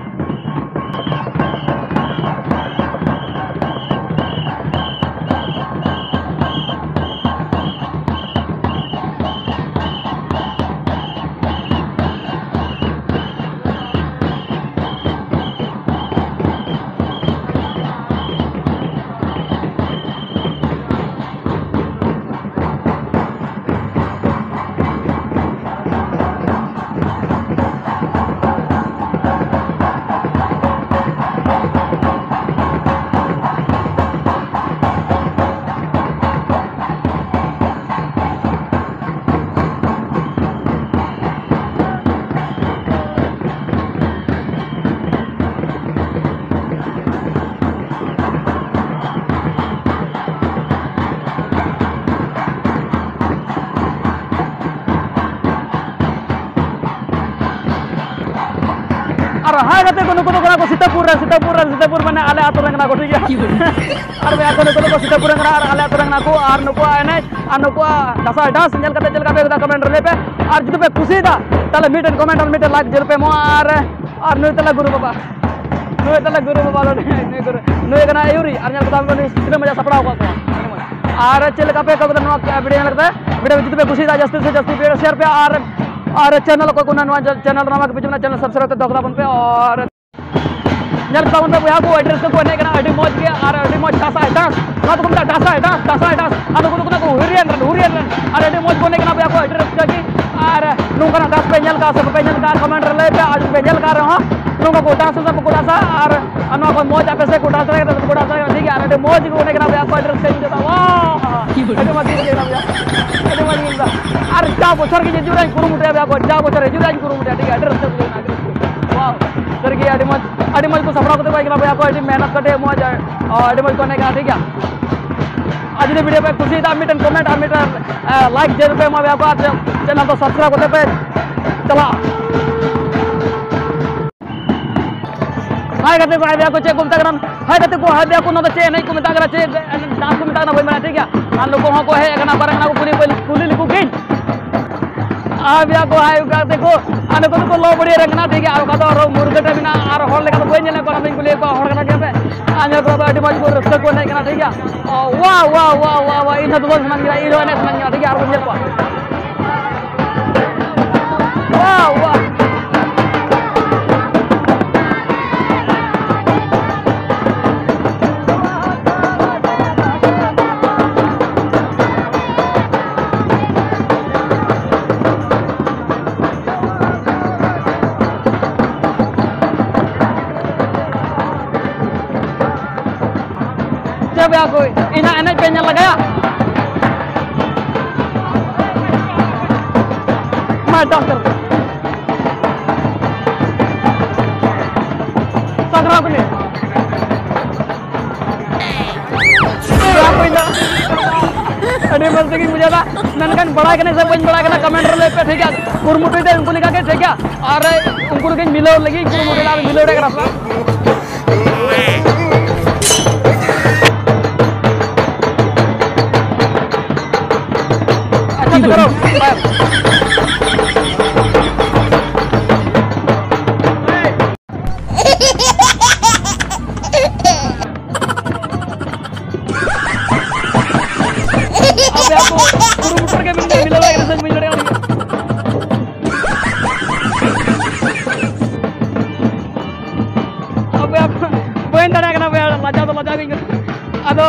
ᱟᱨ ᱦᱟᱭ ᱜᱟᱛᱮ ᱠᱚ, ᱱᱩᱠᱩ ᱫᱚ ᱠᱟᱱᱟ ᱠᱚ ᱥᱤᱛᱟᱹᱯᱩᱨ ᱨᱮ, ᱥᱤᱛᱟᱹᱯᱩᱨ ᱨᱮ, ᱥᱤᱛᱟᱹᱯᱩᱨ ᱢᱟᱱᱮ ᱟᱞᱮ ᱟᱹᱛᱩ ᱨᱮᱱ ᱠᱟᱱᱟ ᱠᱚ, ᱴᱷᱤᱠ ᱜᱮᱭᱟ? ᱟᱨ ᱵᱚᱭᱦᱟ ᱠᱚ, ᱱᱩᱠᱩ ᱫᱚᱠᱚ ᱥᱤᱛᱟᱹᱯᱩᱨ ᱨᱮᱱ ᱠᱟᱱᱟ ᱟᱨ ᱟᱞᱮ ᱟᱹᱛᱩ ᱨᱮᱱ ᱠᱟᱱᱟ ᱠᱚ᱾ ᱟᱨ ᱱᱩᱠᱩᱣᱟᱜ ᱮᱱᱮᱡ ᱟᱨ ᱱᱩᱠᱩᱣᱟᱜ ᱫᱟᱸᱥᱟᱭ ᱰᱟᱱᱥ ᱧᱮᱞ ᱠᱟᱛᱮ ᱪᱮᱫ ᱞᱮᱠᱟ ᱯᱮ ᱟᱹᱭᱠᱟᱹᱣ ᱫᱟ, ᱠᱚᱢᱮᱱᱴ ᱨᱮ ᱞᱟᱹᱭ ᱯᱮ᱾ ᱟᱨ ᱡᱩᱫᱤ ᱯᱮ ᱠᱩᱥᱤᱭᱮᱫᱟ, ᱛᱟᱦᱞᱮ ᱢᱤᱫᱴᱮᱱ ᱠᱚᱢᱮᱱᱴ ᱟᱨ ᱢᱤᱫᱴᱮᱱ ᱞᱟᱭᱤᱠ ᱡᱟᱹᱨᱩᱲ ᱯᱮ ᱮᱢᱚᱜᱼᱟ᱾ ᱟᱨ, ᱟᱨ ᱱᱩᱭ ᱛᱟᱞᱮ ᱜᱩᱨᱩ ᱵᱟᱵᱟ, ᱱᱩᱭ ᱛᱟᱞᱮ ᱜᱩᱨᱩ ᱵᱟᱵᱟ ᱫᱚ ᱱᱩᱭ ᱜᱩᱨᱩ, ᱱᱩᱭ ᱠᱟᱱᱟ ᱟᱹᱭᱩᱨᱤ᱾ ᱟᱨ ᱧᱮᱞ ᱠᱟᱛᱮ ᱱᱩᱭ ᱛᱤᱱᱟᱹᱜ ᱢᱚᱡᱟ ᱥᱟᱯᱲᱟᱣ ᱟᱠᱟᱫ ᱠᱚᱣᱟ, ᱟᱹᱰᱤ ᱢᱚᱡᱽ᱾ ᱟᱨ ᱪᱮᱫ ᱞᱮᱠᱟ ᱯᱮ ᱟᱹᱭᱠᱟᱹᱣ ᱠᱮᱫᱟ ᱱᱚᱣᱟ ᱵᱷᱤᱰᱤᱭᱳ ᱧᱮᱞ ᱠᱟᱛᱮ? ᱵᱷᱤᱰᱤᱭᱳ ᱡᱩᱫᱤ ᱯᱮ ᱠᱩᱥᱤᱭᱮᱫᱟ, ᱡᱟᱹᱥᱛᱤ ᱥᱮ ᱡᱟᱹᱥᱛᱤ ᱯᱮ ᱥᱮᱭᱟᱨ ᱯᱮ᱾ ᱟᱨ, ᱟᱨ ᱪᱮᱱᱮᱞ ᱚᱠᱚᱭ ᱠᱚ ᱱᱚᱣᱟ ᱪᱮᱱᱮᱞ ᱨᱮ ᱱᱟᱣᱟ ᱜᱮ ᱯᱮ ᱦᱤᱡᱩᱜ ᱠᱟᱱᱟ, ᱪᱮᱱᱮᱞ ᱥᱟᱵᱥᱠᱨᱟᱭᱤᱵ ᱠᱟᱛᱮ ᱫᱚᱦᱚ ᱠᱟᱜ ᱵᱚᱱ ᱯᱮ᱾ ᱟᱨ ᱧᱮᱞ ᱛᱟᱵᱚᱱ ᱯᱮ ᱵᱚᱭᱦᱟ ᱠᱚ, ᱟᱹᱰᱤ ᱨᱟᱹᱥᱠᱟᱹ ᱠᱚ ᱮᱱᱮᱡ ᱠᱟᱱᱟ, ᱟᱹᱰᱤ ᱢᱚᱡᱽ ᱜᱮ᱾ ᱟᱨ ᱟᱹᱰᱤ ᱢᱚᱡᱽ ᱫᱟᱸᱥᱟᱭ ᱰᱟᱱᱥ, ᱱᱚᱣᱟ ᱫᱚᱠᱚ ᱢᱮᱛᱟᱜᱼᱟ ᱫᱟᱸᱥᱟᱭ ᱰᱟᱱᱥ, ᱫᱟᱸᱥᱟᱭ ᱰᱟᱱᱥ᱾ ᱟᱨ ᱱᱩᱠᱩ ᱫᱚᱠᱚ ᱢᱮᱛᱟ ᱠᱚ ᱦᱩᱨᱤᱭᱟᱱ ᱨᱮᱱ, ᱦᱩᱨᱤᱭᱟᱱ ᱨᱮᱱ᱾ ᱟᱨ ᱟᱹᱰᱤ ᱢᱚᱡᱽ ᱠᱚ ᱮᱱᱮᱡ ᱠᱟᱱᱟ ᱵᱚᱭᱦᱟ ᱠᱚ, ᱟᱹᱰᱤ ᱨᱟᱹᱥᱠᱟᱹ ᱜᱮ᱾ ᱟᱨ ᱱᱚᱝᱠᱟᱱᱟᱜ ᱰᱟᱱᱥ ᱯᱮ ᱧᱮᱞ ᱠᱟᱜᱼᱟ ᱥᱮ ᱵᱟᱯᱮ ᱧᱮᱞ ᱠᱟᱜᱼᱟ, ᱠᱚᱢᱮᱱᱴ ᱨᱮ ᱞᱟᱹᱭ ᱯᱮ᱾ ᱟᱨ ᱡᱩᱫᱤ ᱯᱮ ᱧᱮᱞ ᱠᱟᱜ ᱨᱮᱦᱚᱸ, ᱱᱚᱝᱠᱟ ᱠᱚ ᱰᱟᱱᱥ ᱥᱮ ᱵᱟᱠᱚ ᱰᱟᱱᱥᱟ, ᱟᱨ, ᱟᱨ ᱱᱚᱣᱟ ᱠᱚ ᱢᱚᱡᱽ ᱟᱯᱮ ᱥᱮᱫ ᱠᱚ ᱰᱟᱱᱥ ᱫᱟᱲᱮᱭᱟᱜᱼᱟ ᱥᱮ ᱵᱟᱠᱚ ᱰᱟᱱᱥ ᱫᱟᱲᱮᱭᱟᱜᱼᱟ, ᱴᱷᱤᱠ ᱜᱮᱭᱟ? ᱟᱨ ᱟᱹᱰᱤ ᱢᱚᱡᱽ ᱜᱮ ᱠᱚ ᱮᱱᱮᱡ ᱠᱟᱱᱟ ᱵᱚᱭᱦᱟ ᱠᱚ, ᱟᱹᱰᱤ ᱨᱟᱹᱥᱠᱟᱹᱧ ᱵᱩᱡᱷᱟᱹᱣ ᱮᱫᱟ᱾ ᱣᱟᱦ! ᱟᱹᱰᱤ ᱢᱚᱡᱽ ᱜᱮ ᱵᱩᱡᱷᱟᱹᱣ ᱮᱱᱟ ᱵᱚᱭᱦᱟ, ᱟᱹᱰᱤ ᱢᱚᱡᱽ ᱜᱮ ᱵᱩᱡᱷᱟᱹᱣ ᱮᱱᱟ᱾ ᱟᱨ ᱡᱟ ᱵᱚᱪᱷᱚᱨ ᱜᱮ ᱦᱤᱡᱩᱜ ᱨᱮᱭᱟᱜ ᱤᱧ ᱠᱩᱨᱩᱢᱩᱴᱩᱭᱟ ᱵᱚᱭᱦᱟ ᱠᱚ, ᱡᱟ ᱵᱚᱪᱷᱚᱨ ᱦᱤᱡᱩᱜ ᱨᱮᱭᱟᱜ ᱤᱧ ᱠᱩᱨᱩᱢᱩᱴᱩᱭᱟ, ᱴᱷᱤᱠ ᱜᱮᱭᱟ? ᱟᱹᱰᱤ ᱨᱟᱹᱥᱠᱟᱹ ᱵᱩᱡᱷᱟᱹᱣ ᱮᱱᱟ, ᱟᱹᱰᱤ ᱨᱟᱹᱥᱠᱟᱹ᱾ ᱣᱟᱦ! ᱥᱟᱹᱨᱤ ᱜᱮ ᱟᱹᱰᱤ ᱢᱚᱡᱽ, ᱟᱹᱰᱤ ᱢᱚᱡᱽ ᱠᱚ ᱥᱟᱯᱲᱟᱣ ᱠᱟᱛᱮ ᱠᱚ ᱮᱱᱮᱡ ᱠᱟᱱᱟ ᱵᱚᱭᱦᱟ ᱠᱚ, ᱟᱹᱰᱤ ᱢᱮᱦᱱᱚᱛ ᱠᱟᱛᱮ ᱢᱚᱡᱽ, ᱟᱹᱰᱤ ᱢᱚᱡᱽ ᱠᱚ ᱮᱱᱮᱡ ᱠᱟᱱᱟ, ᱴᱷᱤᱠ ᱜᱮᱭᱟ? ᱟᱨ ᱡᱩᱫᱤ ᱵᱷᱤᱰᱤᱭᱳ ᱯᱮ ᱠᱩᱥᱤᱭᱟᱫᱟ, ᱢᱤᱫᱴᱮᱱ ᱠᱚᱢᱮᱱᱴ ᱟᱨ ᱢᱤᱫᱴᱮᱱ, ᱮ, ᱞᱟᱭᱤᱠ ᱡᱟᱹᱨᱩᱲ ᱯᱮ ᱮᱢᱟ ᱵᱚᱭᱦᱟ ᱠᱚ, ᱟᱨ ᱪᱮ-, ᱪᱮᱱᱮᱞ ᱫᱚ ᱥᱟᱵᱥᱠᱨᱟᱭᱤᱵ ᱠᱟᱛᱮ ᱯᱮ ᱪᱟᱞᱟᱜᱼᱟ᱾ ᱦᱟᱭ ᱜᱟᱛᱮ ᱠᱚ, ᱦᱟᱭ ᱵᱚᱭᱦᱟ ᱠᱚ, ᱪᱮᱫ ᱠᱚ ᱢᱮᱛᱟᱜ ᱠᱟᱱᱟ? ᱦᱟᱭ ᱜᱟᱛᱮ ᱠᱚ, ᱦᱟᱭ ᱵᱚᱭᱦᱟ ᱠᱚ, ᱱᱚᱣᱟ ᱫᱚ ᱪᱮᱫ ᱮᱱᱮᱡ ᱠᱚ ᱢᱮᱛᱟᱜ ᱠᱟᱱᱟ, ᱪᱮᱫ ᱰᱟᱱᱥ ᱠᱚ ᱢᱮᱛᱟᱜ ᱠᱟᱱᱟ, ᱵᱟᱹᱧ ᱵᱟᱲᱟᱭᱟ, ᱴᱷᱤᱠ ᱜᱮᱭᱟ? ᱟᱨ ᱱᱩᱠᱩ ᱦᱚᱸ ᱠᱚ ᱦᱮᱡ ᱟᱠᱟᱱᱟ, ᱵᱟᱨᱮ ᱠᱟᱱᱟ ᱠᱚ, ᱠᱩᱞᱤ, ᱠᱩᱞᱤ ᱞᱮᱠᱚ ᱜᱤᱧ᱾ ᱟᱨ ᱵᱚᱭᱦᱟ ᱠᱚ, ᱦᱟᱭ ᱜᱟᱛᱮ ᱠᱚ, ᱟᱨ ᱱᱩᱠᱩ ᱫᱚᱠᱚ ᱞᱚ ᱵᱟᱹᱲᱤᱭᱟᱹ ᱨᱮ ᱠᱟᱱᱟ, ᱴᱷᱤᱠ ᱜᱮᱭᱟ? ᱟᱨ ᱚᱠᱟ ᱫᱚ ᱟᱨᱦᱚᱸ ᱢᱩᱨᱜᱟᱹᱴᱟ ᱢᱮᱱᱟᱜᱼᱟ, ᱟᱨ ᱦᱚᱲ ᱞᱮᱠᱟ ᱫᱚ ᱵᱟᱹᱧ ᱧᱮᱞᱮᱫ ᱠᱚᱣᱟ, ᱚᱱᱟᱛᱮᱧ ᱠᱩᱞᱤᱭᱮᱫ ᱠᱚᱣᱟ, ᱦᱚᱲ ᱠᱟᱱᱟ ᱜᱮᱭᱟ ᱯᱮ? ᱟᱨ ᱧᱮᱞ ᱠᱚᱣᱟ ᱯᱮ, ᱟᱹᱰᱤ ᱢᱚᱡᱽ ᱠᱚ ᱨᱟᱹᱥᱠᱟᱹ ᱠᱚ ᱮᱱᱮᱡ ᱠᱟᱱᱟ, ᱴᱷᱤᱠ ᱜᱮᱭᱟ? ᱣᱟ, ᱣᱟ, ᱣᱟ, ᱣᱟ, ᱤᱧ ᱦᱚᱸ ᱫᱩᱞᱟᱹᱲ ᱥᱟᱱᱟᱧ ᱠᱟᱱᱟ, ᱤᱧ ᱦᱚᱸ ᱮᱱᱮᱡ ᱥᱟᱱᱟᱧ ᱠᱟᱱᱟ, ᱴᱷᱤᱠ ᱜᱮᱭᱟ? ᱟᱨ ᱵᱚᱱ ᱧᱮᱞ ᱠᱚᱣᱟ᱾ ᱣᱟ, ᱣᱟ᱾ ᱪᱮᱫ ᱵᱚᱭᱦᱟ ᱠᱚ, ᱤᱧᱟᱹᱜ ᱮᱱᱮᱡ ᱯᱮ ᱧᱮᱞ ᱞᱟᱜᱟᱭᱟ? ᱢᱟ ᱰᱟᱱᱥ ᱠᱟᱨ᱾ ᱥᱟᱜᱽᱨᱟᱣ ᱠᱟᱹᱱᱟᱹᱧ᱾ ᱵᱚᱭᱦᱟ ᱠᱚ, ᱤᱧ ᱫᱚ ᱟᱹᱰᱤ ᱢᱚᱡᱽ ᱛᱮᱜᱮᱧ ᱵᱩᱡᱷᱟᱹᱣ ᱮᱫᱟ, ᱢᱮᱱᱠᱷᱟᱱ ᱵᱟᱲᱟᱭ ᱠᱟᱱᱟ ᱥᱮ ᱵᱟᱹᱧ ᱵᱟᱲᱟᱭ ᱠᱟᱱᱟ, ᱠᱚᱢᱮᱱᱴ ᱨᱮ ᱞᱟᱹᱭ ᱯᱮ, ᱴᱷᱤᱠ ᱜᱮᱭᱟ? ᱠᱩᱨᱩᱢᱩᱴᱩᱭ ᱫᱟᱹᱧ ᱩᱱᱠᱩ ᱞᱮᱠᱟ ᱜᱮ, ᱴᱷᱤᱠ ᱜᱮᱭᱟ? ᱟᱨ ᱩᱱᱠᱩ ᱞᱟᱹᱜᱤᱫ ᱢᱤᱞᱟᱹᱣ ᱞᱟᱹᱜᱤᱫ ᱠᱩᱨᱩᱢᱩᱴᱩᱭ ᱫᱟ, ᱟᱨ ᱢᱤᱞᱟᱹᱣ ᱫᱟᱲᱮᱭᱟᱜ ᱠᱟᱱᱟ ᱥᱮ ᱵᱟᱝ? ᱟᱪᱪᱷᱟ, ᱛᱚ ᱠᱟᱨᱚ, ᱵᱟᱭ᱾ ᱟᱯᱮ ᱟᱹᱛᱩ ᱠᱩᱨᱩᱢᱩᱴᱩ ᱨᱮᱜᱮ ᱢᱮᱱᱟᱜᱼᱟ, ᱢᱤᱞᱟᱹᱣ ᱫᱟᱲᱮᱭᱟᱜ ᱠᱟᱱᱟ ᱥᱮ ᱵᱟᱹᱧ ᱫᱟᱲᱮᱭᱟᱜ ᱠᱟᱱᱟ᱾ ᱟᱯᱮ ᱟᱹᱛᱩ ᱵᱟᱹᱧ ᱫᱟᱲᱮᱭᱟᱜ ᱠᱟᱱᱟ ᱵᱚᱭᱦᱟ, ᱞᱟᱡᱟᱣ ᱫᱚ ᱞᱟᱡᱟᱣ ᱜᱤᱧ ᱟᱹᱭᱠᱟᱹᱣ᱾ ᱟᱫᱚ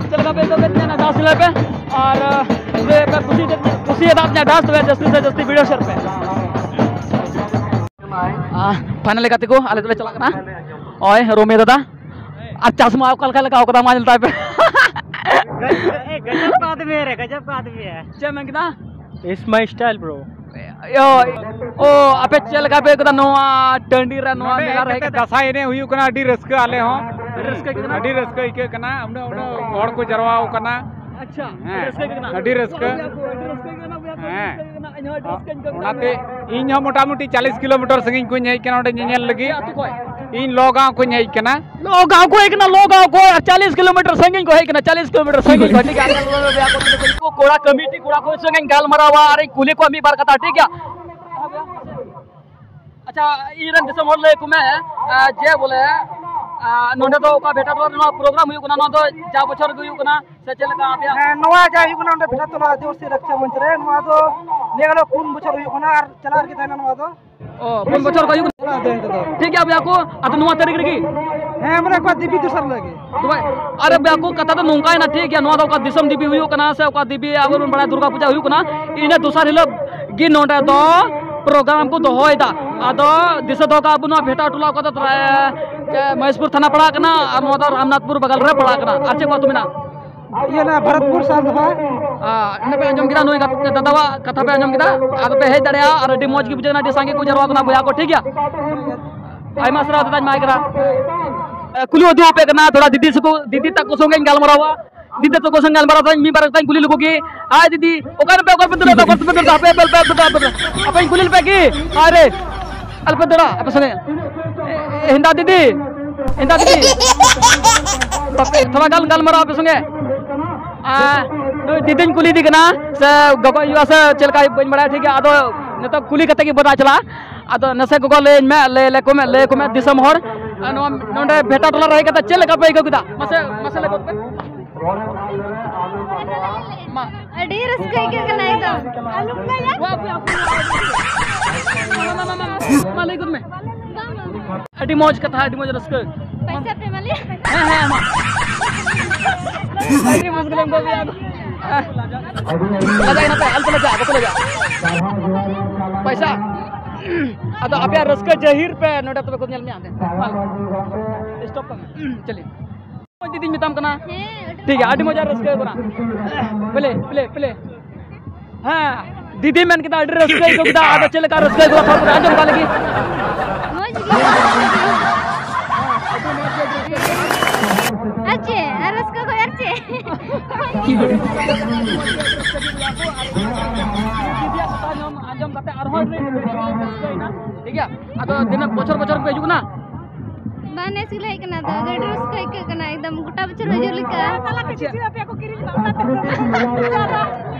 ᱪᱮᱫ ᱞᱮᱠᱟ ᱯᱮ ᱟᱹᱭᱠᱟᱹᱣ ᱠᱮᱫ ᱛᱤᱧᱟ? ᱚᱱᱟ ᱰᱟᱱᱥ ᱞᱟᱹᱭ ᱯᱮ᱾ ᱟᱨ ᱡᱩᱫᱤ ᱯᱮ ᱠᱩᱥᱤ, ᱠᱩᱥᱤᱭᱟᱫᱟ ᱯᱮ ᱰᱟᱱᱥ, ᱛᱚᱵᱮ ᱡᱟᱹᱥᱛᱤ ᱥᱮ ᱡᱟᱹᱥᱛᱤ ᱵᱷᱤᱰᱤᱭᱳ ᱥᱮᱭᱟᱨ ᱯᱮ᱾ ᱟᱨ ᱯᱷᱟᱭᱱᱟᱞ ᱜᱟᱛᱮ ᱠᱚ, ᱟᱞᱮ ᱫᱚᱞᱮ ᱪᱟᱞᱟᱜ ᱠᱟᱱᱟ᱾ ᱳᱭ ᱨᱳᱢᱤᱭᱳ ᱫᱟᱫᱟ, ᱟᱨ ᱪᱟᱥᱢᱟ ᱚᱠᱟ ᱞᱮᱠᱟ ᱞᱟᱜᱟᱣ ᱠᱟᱫᱟ, ᱢᱟ ᱧᱮᱞ ᱛᱟᱭ ᱯᱮ᱾ गजब, ए, गजब का आदमी है रे, गजब का आदमी है। ᱪᱮᱫ ᱮᱢ ᱢᱮᱱ ᱠᱮᱫᱟ? It's my style, bro। ᱳ, ᱳ, ᱟᱯᱮ ᱪᱮᱫ ᱞᱮᱠᱟ ᱯᱮ ᱟᱹᱭᱠᱟᱹᱣ ᱫᱟ ᱱᱚᱣᱟ ᱴᱟᱺᱰᱤ ᱨᱮ, ᱱᱚᱣᱟ ᱱᱚᱰᱮ ᱢᱮᱞᱟ ᱨᱮ ᱦᱮᱡ ᱦᱮᱡ ᱠᱟᱛᱮ ᱠᱟᱛᱮ? ᱫᱟᱸᱥᱟᱭ ᱮᱱᱮᱡ ᱦᱩᱭᱩᱜ ᱠᱟᱱᱟ, ᱟᱹᱰᱤ ᱨᱟᱹᱥᱠᱟᱹ ᱟᱞᱮ ᱦᱚᱸ᱾ ᱨᱟᱹᱥᱠᱟᱹ ᱟᱹᱭᱠᱟᱹᱜ ᱠᱟᱱᱟ? ᱟᱹᱰᱤ ᱨᱟᱹᱥᱠᱟᱹ ᱟᱹᱭᱠᱟᱹᱜ ᱠᱟᱱᱟ, ᱩᱱᱟᱹᱜ, ᱩᱱᱟᱹᱜ ᱦᱚᱲ ᱠᱚ ᱡᱟᱨᱣᱟ ᱟᱠᱟᱱᱟ᱾ ᱟᱪᱪᱷᱟ, ᱦᱮᱸ, ᱨᱟᱹᱥᱠᱟᱹ ᱟᱹᱭᱠᱟᱹᱜ ᱠᱟᱱᱟ᱾ ᱟᱹᱰᱤ ᱨᱟᱹᱥᱠᱟᱹ᱾ ᱟᱹᱰᱤ ᱨᱟᱹᱥᱠᱟᱹ ᱟᱹᱭᱠᱟᱹᱜ ᱠᱟᱱᱟ, ᱵᱚᱭᱦᱟ ᱠᱚ, ᱦᱮᱸ᱾ ᱨᱟᱹᱥᱠᱟᱹ ᱟᱹᱭᱠᱟᱹᱜ ᱠᱟᱱᱟ, ᱤᱧ ᱦᱚᱸ ᱟᱹᱰᱤ ᱨᱟᱹᱥᱠᱟᱹᱧ ᱟᱹᱭᱠᱟᱹᱣ ᱠᱮᱫᱟ᱾ ᱚᱱᱟᱛᱮ ᱤᱧ ᱦᱚᱸ ᱢᱚᱴᱟᱢᱩᱴᱤ ᱪᱟᱞᱤᱥ ᱠᱤᱞᱳᱢᱤᱴᱟᱨ ᱥᱟᱺᱜᱤᱧ ᱠᱷᱚᱱᱤᱧ ᱦᱮᱡ ᱟᱠᱟᱱᱟ, ᱚᱸᱰᱮ ᱧᱮᱧᱮᱞ ᱞᱟᱹᱜᱤᱫ᱾ ᱟᱯᱮ ᱟᱹᱛᱩ ᱠᱷᱚᱡ? ᱤᱧ ᱞᱚᱜᱟᱸᱣ ᱠᱷᱚᱱᱤᱧ ᱦᱮᱡ ᱠᱟᱱᱟ᱾ ᱞᱚᱜᱟᱸᱣ ᱠᱚ ᱦᱮᱡ ᱠᱟᱱᱟ, ᱞᱚᱜᱟᱸᱣ ᱠᱚ, ᱟᱨ ᱪᱟᱞᱤᱥ ᱠᱤᱞᱳᱢᱤᱴᱟᱨ ᱥᱟᱺᱜᱤᱧ ᱠᱚ ᱦᱮᱡ ᱠᱟᱱᱟ, ᱪᱟᱞᱤᱥ ᱠᱤᱞᱳᱢᱤᱴᱟᱨ ᱥᱟᱺᱜᱤᱧ ᱠᱚ᱾ ᱴᱷᱤᱠ ᱜᱮᱭᱟ, ᱠᱚᱲᱟ ᱠᱚᱢᱤᱴᱤ ᱠᱚᱲᱟ ᱠᱚ ᱥᱚᱸᱜᱮᱧ ᱜᱟᱞᱢᱟᱨᱟᱣᱟ ᱟᱨᱤᱧ ᱠᱩᱞᱤ ᱠᱚᱣᱟ ᱢᱤᱫ ᱵᱟᱨ ᱠᱟᱛᱷᱟ, ᱴᱷᱤᱠ ᱜᱮᱭᱟ? ᱟᱪᱪᱷᱟ, ᱤᱧ ᱨᱮᱱ ᱫᱤᱥᱚᱢ ᱦᱚᱲ ᱞᱟᱹᱭ ᱟᱠᱚ ᱢᱮ, ᱟ, ᱡᱮ ᱵᱚᱞᱮ, ᱟ, ᱱᱚᱰᱮ ᱫᱚ ᱚᱠᱟ ᱵᱷᱮᱴᱟ ᱴᱚᱞᱟ ᱨᱮ ᱱᱚᱣᱟ ᱯᱨᱳᱜᱨᱟᱢ ᱦᱩᱭᱩᱜ ᱠᱟᱱᱟ, ᱱᱚᱣᱟ ᱫᱚ ᱡᱟ ᱵᱚᱪᱷᱚᱨ ᱜᱮ ᱦᱩᱭᱩᱜ ᱠᱟᱱᱟ ᱥᱮ ᱪᱮᱫ ᱞᱮᱠᱟ ᱟᱯᱮᱭᱟᱜ? ᱦᱮᱸ, ᱱᱚᱣᱟ ᱡᱟ ᱦᱩᱭᱩᱜ ᱠᱟᱱᱟ ᱱᱚᱰᱮ ᱵᱷᱮᱴᱟ ᱴᱚᱞᱟ ᱟᱹᱫᱤᱵᱟᱹᱥᱤ ᱨᱟᱠᱪᱟ ᱢᱚᱧᱪ ᱨᱮ, ᱱᱚᱣᱟ ᱫᱚ ᱱᱤᱭᱟᱹ ᱜᱮᱞᱚ ᱯᱩᱱ ᱵᱚᱪᱷᱚᱨ ᱦᱩᱭᱩᱜ ᱠᱟᱱᱟ ᱟᱨ ᱪᱟᱞᱟᱜ ᱨᱮᱜᱮ ᱛᱟᱦᱮᱱᱟ ᱱᱚᱣᱟ ᱫᱚ᱾ ᱚ, ᱯᱩᱱ ᱵᱚᱪᱷᱚᱨ ᱠᱚ ᱦᱩᱭᱩᱜ ᱠᱟᱱᱟ᱾ ᱪᱟᱞᱟᱜ ᱫᱚ ᱱᱤᱛᱚᱜ ᱫᱚ᱾ ᱴᱷᱤᱠ ᱜᱮᱭᱟ ᱵᱚᱭᱦᱟ ᱠᱚ, ᱟᱫᱚ ᱱᱚᱣᱟ ᱛᱟᱹᱨᱤᱠᱷ ᱨᱮᱜᱮ? ᱦᱮᱸ, ᱢᱟᱱᱮ ᱚᱠᱟ ᱫᱮᱵᱤ ᱫᱚᱥᱟᱨ ᱦᱤᱞᱳᱜ ᱜᱮ᱾ ᱫᱩᱵᱟᱭ᱾ ᱟᱨᱮ ᱵᱚᱭᱦᱟ ᱠᱚ, ᱠᱟᱛᱷᱟ ᱫᱚ ᱱᱚᱝᱠᱟᱭᱮᱱᱟ, ᱴᱷᱤᱠ ᱜᱮᱭᱟ, ᱱᱚᱣᱟ ᱫᱚ ᱚᱠᱟ ᱫᱤᱥᱚᱢ ᱫᱮᱵᱤ ᱦᱩᱭᱩᱜ ᱠᱟᱱᱟ ᱥᱮ ᱚᱠᱟ ᱫᱮᱵᱤ ᱟᱵᱚ ᱵᱚᱱ ᱵᱟᱲᱟᱭᱟ ᱫᱩᱨᱜᱟ ᱯᱩᱡᱟ ᱦᱩᱭᱩᱜ ᱠᱟᱱᱟ, ᱤᱱᱟᱹ ᱫᱚᱥᱟᱨ ᱦᱤᱞᱳᱜ ᱜᱮ ᱱᱚᱰᱮ ᱫᱚ ᱯᱨᱳᱜᱨᱟᱢ ᱠᱚ ᱫᱚᱦᱚᱭᱮᱫᱟ᱾ ᱟᱫᱚ ᱫᱤᱥᱟᱹ ᱫᱚᱦᱚ ᱠᱟᱜ ᱵᱚᱱ, ᱱᱚᱣᱟ ᱵᱷᱮᱴᱟ ᱴᱚᱞᱟ ᱚᱠᱟ ᱫᱚ ᱛᱷᱚᱲᱟ, ᱮ, ᱢᱚᱦᱮᱥᱯᱩᱨ ᱛᱷᱟᱱᱟ ᱯᱟᱲᱟᱜ ᱠᱟᱱᱟ ᱟᱨ ᱱᱚᱣᱟ ᱫᱚ ᱨᱟᱢᱱᱟᱛᱷᱯᱩᱨ ᱵᱟᱜᱟᱞ ᱨᱮ ᱯᱟᱲᱟᱜ ᱠᱟᱱᱟ᱾ ᱟᱨ ᱪᱮᱫ ᱠᱚ ᱟᱹᱛᱩ ᱢᱮᱱᱟᱜᱼᱟ? ᱤᱭᱟᱹ ᱱᱟ ᱵᱷᱟᱨᱚᱛᱯᱩᱨ ᱥᱟᱞ ᱫᱚ ᱦᱟᱸᱜ᱾ ᱟᱨ ᱚᱸᱰᱮ ᱯᱮ ᱟᱸᱡᱚᱢ ᱠᱮᱫᱟ, ᱱᱩᱭ ᱜᱟᱛ-, ᱫᱟᱫᱟᱣᱟᱜ ᱠᱟᱛᱷᱟ ᱯᱮ ᱟᱸᱡᱚᱢ ᱠᱮᱫᱟ, ᱟᱫᱚ ᱯᱮ ᱦᱮᱡ ᱫᱟᱲᱮᱭᱟᱜᱼᱟ᱾ ᱟᱨ ᱟᱹᱰᱤ ᱢᱚᱡᱽ ᱜᱮ ᱵᱩᱡᱷᱟᱹᱣ ᱮᱱᱟ, ᱟᱹᱰᱤ ᱥᱟᱸᱜᱮ ᱠᱚ ᱡᱟᱨᱣᱟ ᱠᱟᱱᱟ ᱵᱚᱭᱦᱟ ᱠᱚ, ᱴᱷᱤᱠ ᱜᱮᱭᱟ? ᱟᱭᱢᱟ ᱥᱟᱨᱦᱟᱣ ᱫᱟᱫᱟᱧ ᱮᱢᱟᱭ ᱠᱟᱱᱟ᱾ ᱮ, ᱠᱩᱞᱤ ᱩᱫᱩᱜ ᱟᱯᱮ ᱠᱟᱱᱟ, ᱛᱷᱚᱲᱟ ᱫᱤᱫᱤ ᱥᱮᱠᱚ, ᱫᱤᱫᱤ ᱛᱟᱠᱚ ᱥᱚᱸᱜᱮᱧ ᱜᱟᱞᱢᱟᱨᱟᱣᱟ, ᱫᱤᱫᱤ ᱛᱟᱠᱚ ᱥᱚᱸᱜᱮ ᱜᱟᱞᱢᱟᱨᱟᱣ ᱫᱟᱹᱧ, ᱢᱤᱫ ᱵᱟᱨ ᱠᱟᱛᱷᱟᱧ ᱠᱩᱞᱤ ᱞᱮᱠᱚ ᱜᱮ᱾ ᱦᱟᱭ ᱫᱤᱫᱤ, ᱚᱠᱟ ᱨᱮᱯᱮ, ᱚᱠᱟ ᱨᱮᱯᱮ ᱫᱟᱹᱲᱟ, ᱚᱠᱟ ᱨᱮᱯᱮ ᱫᱟᱹᱲᱟ, ᱦᱟᱯᱮ, ᱦᱟᱯᱮ, ᱦᱟᱯᱮ, ᱦᱟᱯᱮ, ᱦᱟᱯᱮᱧ ᱠᱩᱞᱤ ᱞᱮᱯᱮ ᱜᱮ᱾ ᱦᱟᱭ ᱨᱮ, ᱟᱞᱚᱯᱮ ᱫᱟᱹᱲᱟ, ᱟᱯᱮ ᱥᱚᱸᱜᱮ᱾ ᱮ, ᱦᱮᱸᱫᱟ ᱫᱤᱫᱤ, ᱦᱮᱸᱫᱟ ᱫᱤᱫᱤ, ᱵᱟᱯᱮ, ᱛᱷᱚᱲᱟ ᱜᱟᱱ ᱜᱟᱞᱢᱟᱨᱟᱣ ᱟᱯᱮ ᱥᱚᱸᱜᱮ᱾ ᱟᱨ ᱱᱩᱭ ᱫᱤᱫᱤᱧ ᱠᱩᱞᱤᱭᱮᱫᱮ ᱠᱟᱱᱟ, ᱥᱮ ᱜᱚᱜᱚ ᱦᱩᱭᱩᱜᱼᱟ ᱥᱮ ᱪᱮᱫ ᱞᱮᱠᱟ ᱵᱟᱹᱧ ᱵᱟᱲᱟᱭᱟ, ᱴᱷᱤᱠ ᱜᱮᱭᱟ᱾ ᱟᱫᱚ ᱱᱤᱛᱚᱜ ᱠᱩᱞᱤ ᱠᱟᱛᱮ ᱜᱮ ᱵᱟᱰᱟᱭ ᱪᱟᱞᱟᱜᱼᱟ᱾ ᱟᱫᱚ ᱱᱟᱥᱮ ᱜᱚᱜᱚ ᱞᱟᱹᱭᱟᱹᱧ ᱢᱮ, ᱞᱟᱹᱭ ᱞᱮᱠᱚ ᱢᱮ, ᱞᱟᱹᱭ ᱟᱠᱚ ᱢᱮ ᱫᱤᱥᱚᱢ ᱦᱚᱲ, ᱟᱨ ᱱᱚᱣᱟ ᱱᱚᱰᱮ ᱵᱷᱮᱴᱟ ᱴᱚᱞᱟ ᱨᱮ ᱦᱮᱡ ᱠᱟᱛᱮ ᱪᱮᱫ ᱞᱮᱠᱟ ᱯᱮ ᱟᱹᱭᱠᱟᱹᱣ ᱠᱮᱫᱟ? ᱢᱟᱥᱮ, ᱢᱟᱥᱮ ᱞᱟᱹᱭ ᱜᱚᱫ ᱯᱮ᱾ ᱢᱟ᱾ ᱟᱹᱰᱤ ᱨᱟᱹᱥᱠᱟᱹ ᱟᱹᱭᱠᱟᱹᱜ ᱠᱟᱱᱟ ᱮᱠᱫᱚᱢ᱾ ᱢᱟ, ᱢᱟ, ᱢᱟ, ᱢᱟ, ᱢᱟ ᱞᱟᱹᱭ ᱜᱚᱫ ᱢᱮ᱾ ᱟᱹᱰᱤ ᱢᱚᱡᱽ ᱠᱟᱛᱷᱟ, ᱟᱹᱰᱤ ᱢᱚᱡᱽ ᱨᱟᱹᱥᱠᱟᱹ᱾ ᱯᱚᱭᱥᱟ ᱯᱮ ᱮᱢᱟ ᱞᱮᱭᱟ? ᱦᱮᱸ, ᱦᱮᱸ, ᱢᱟ᱾ ᱟᱹᱰᱤ ᱢᱩᱥᱠᱤᱞ ᱮᱢ ᱜᱚᱫ ᱠᱮᱫᱟ᱾ ᱞᱟᱡᱟᱜ ᱠᱟᱱᱟ ᱯᱮ? ᱟᱞᱚ ᱯᱮ ᱞᱟᱡᱟᱜᱼᱟ, ᱵᱟᱠᱚ ᱞᱟᱡᱟᱜᱼᱟ᱾ ᱯᱚᱭᱥᱟ᱾ ᱟᱫᱚ ᱟᱯᱮᱭᱟᱜ ᱨᱟᱹᱥᱠᱟᱹ ᱡᱟᱹᱦᱤᱨ ᱯᱮ ᱱᱚᱰᱮ, ᱛᱚᱵᱮ ᱠᱚ ᱧᱮᱞ ᱢᱮᱭᱟ ᱦᱟᱸᱰᱮ᱾ ᱢᱟ᱾ Stop ᱠᱟᱜ ᱢᱮ᱾ ᱪᱟᱞᱤᱭᱮ᱾ ᱢᱚᱡᱽ ᱫᱤᱫᱤᱧ ᱢᱮᱛᱟᱢ ᱠᱟᱱᱟ᱾ ᱦᱮᱸ, ᱟᱹᱰᱤ ᱴᱷᱤᱠ ᱜᱮᱭᱟ, ᱟᱹᱰᱤ ᱢᱚᱡᱽ ᱟᱨ ᱨᱟᱹᱥᱠᱟᱹ ᱠᱟᱱᱟ᱾ Play, play, play. ᱦᱮᱸ, ᱫᱤᱫᱤ ᱢᱮᱱ ᱠᱮᱫᱟ ᱟᱹᱰᱤ ᱨᱟᱹᱥᱠᱟᱹ ᱟᱹᱭᱠᱟᱹᱣ ᱠᱮᱫᱟ᱾ ᱟᱫᱚ ᱪᱮᱫ ᱞᱮᱠᱟ ᱨᱟᱹᱥᱠᱟᱹ ᱟᱹᱭᱠᱟᱹᱣ ᱠᱟᱱᱟ, ᱛᱷᱚᱲᱟ ᱠᱚ ᱟᱸᱡᱚᱢ ᱠᱟᱜ ᱞᱟᱹᱜᱤᱫ᱾ ᱢᱚᱡᱽ ᱜᱮ᱾ ᱟᱨ ᱪᱮᱫ? ᱟᱨ ᱨᱟᱹᱥᱠᱟᱹ ᱠᱷᱚᱡ ᱟᱨ ᱪᱮᱫ? ᱫᱤᱫᱤᱭᱟᱜ ᱠᱟᱛᱷᱟ ᱟᱸᱡᱚᱢ, ᱟᱸᱡᱚᱢ ᱠᱟᱛᱮ ᱟᱨᱦᱚᱸ ᱟᱹᱰᱤ ᱨᱟᱹᱥᱠᱟᱹᱭᱮᱱᱟ᱾ ᱴᱷᱤᱠ ᱜᱮᱭᱟ, ᱟᱫᱚ ᱛᱤᱱᱟᱹᱜ ᱵᱚᱪᱷᱚᱨ ᱵᱚᱪᱷᱚᱨ ᱯᱮ ᱦᱤᱡᱩᱜ ᱠᱟᱱᱟ? ᱵᱟᱝ, ᱱᱮᱥ ᱜᱮᱞᱮ ᱦᱮᱡ ᱠᱟᱱᱟ, ᱛᱚ ᱟᱹᱰᱤ ᱨᱟᱹᱥᱠᱟᱹ ᱟᱹᱭᱠᱟᱹᱜ ᱠᱟᱱᱟ, ᱮᱠᱫᱚᱢ ᱜᱚᱴᱟ ᱵᱚᱪᱷᱚᱨ ᱦᱤᱡᱩᱜ ᱞᱮᱠᱟ᱾ ᱛᱟᱞᱟ ᱠᱮᱡᱤ ᱡᱤᱞᱟᱹᱯᱤ ᱠᱚ ᱠᱤᱨᱤᱧ ᱵᱟᱝ ᱠᱟᱛᱮ᱾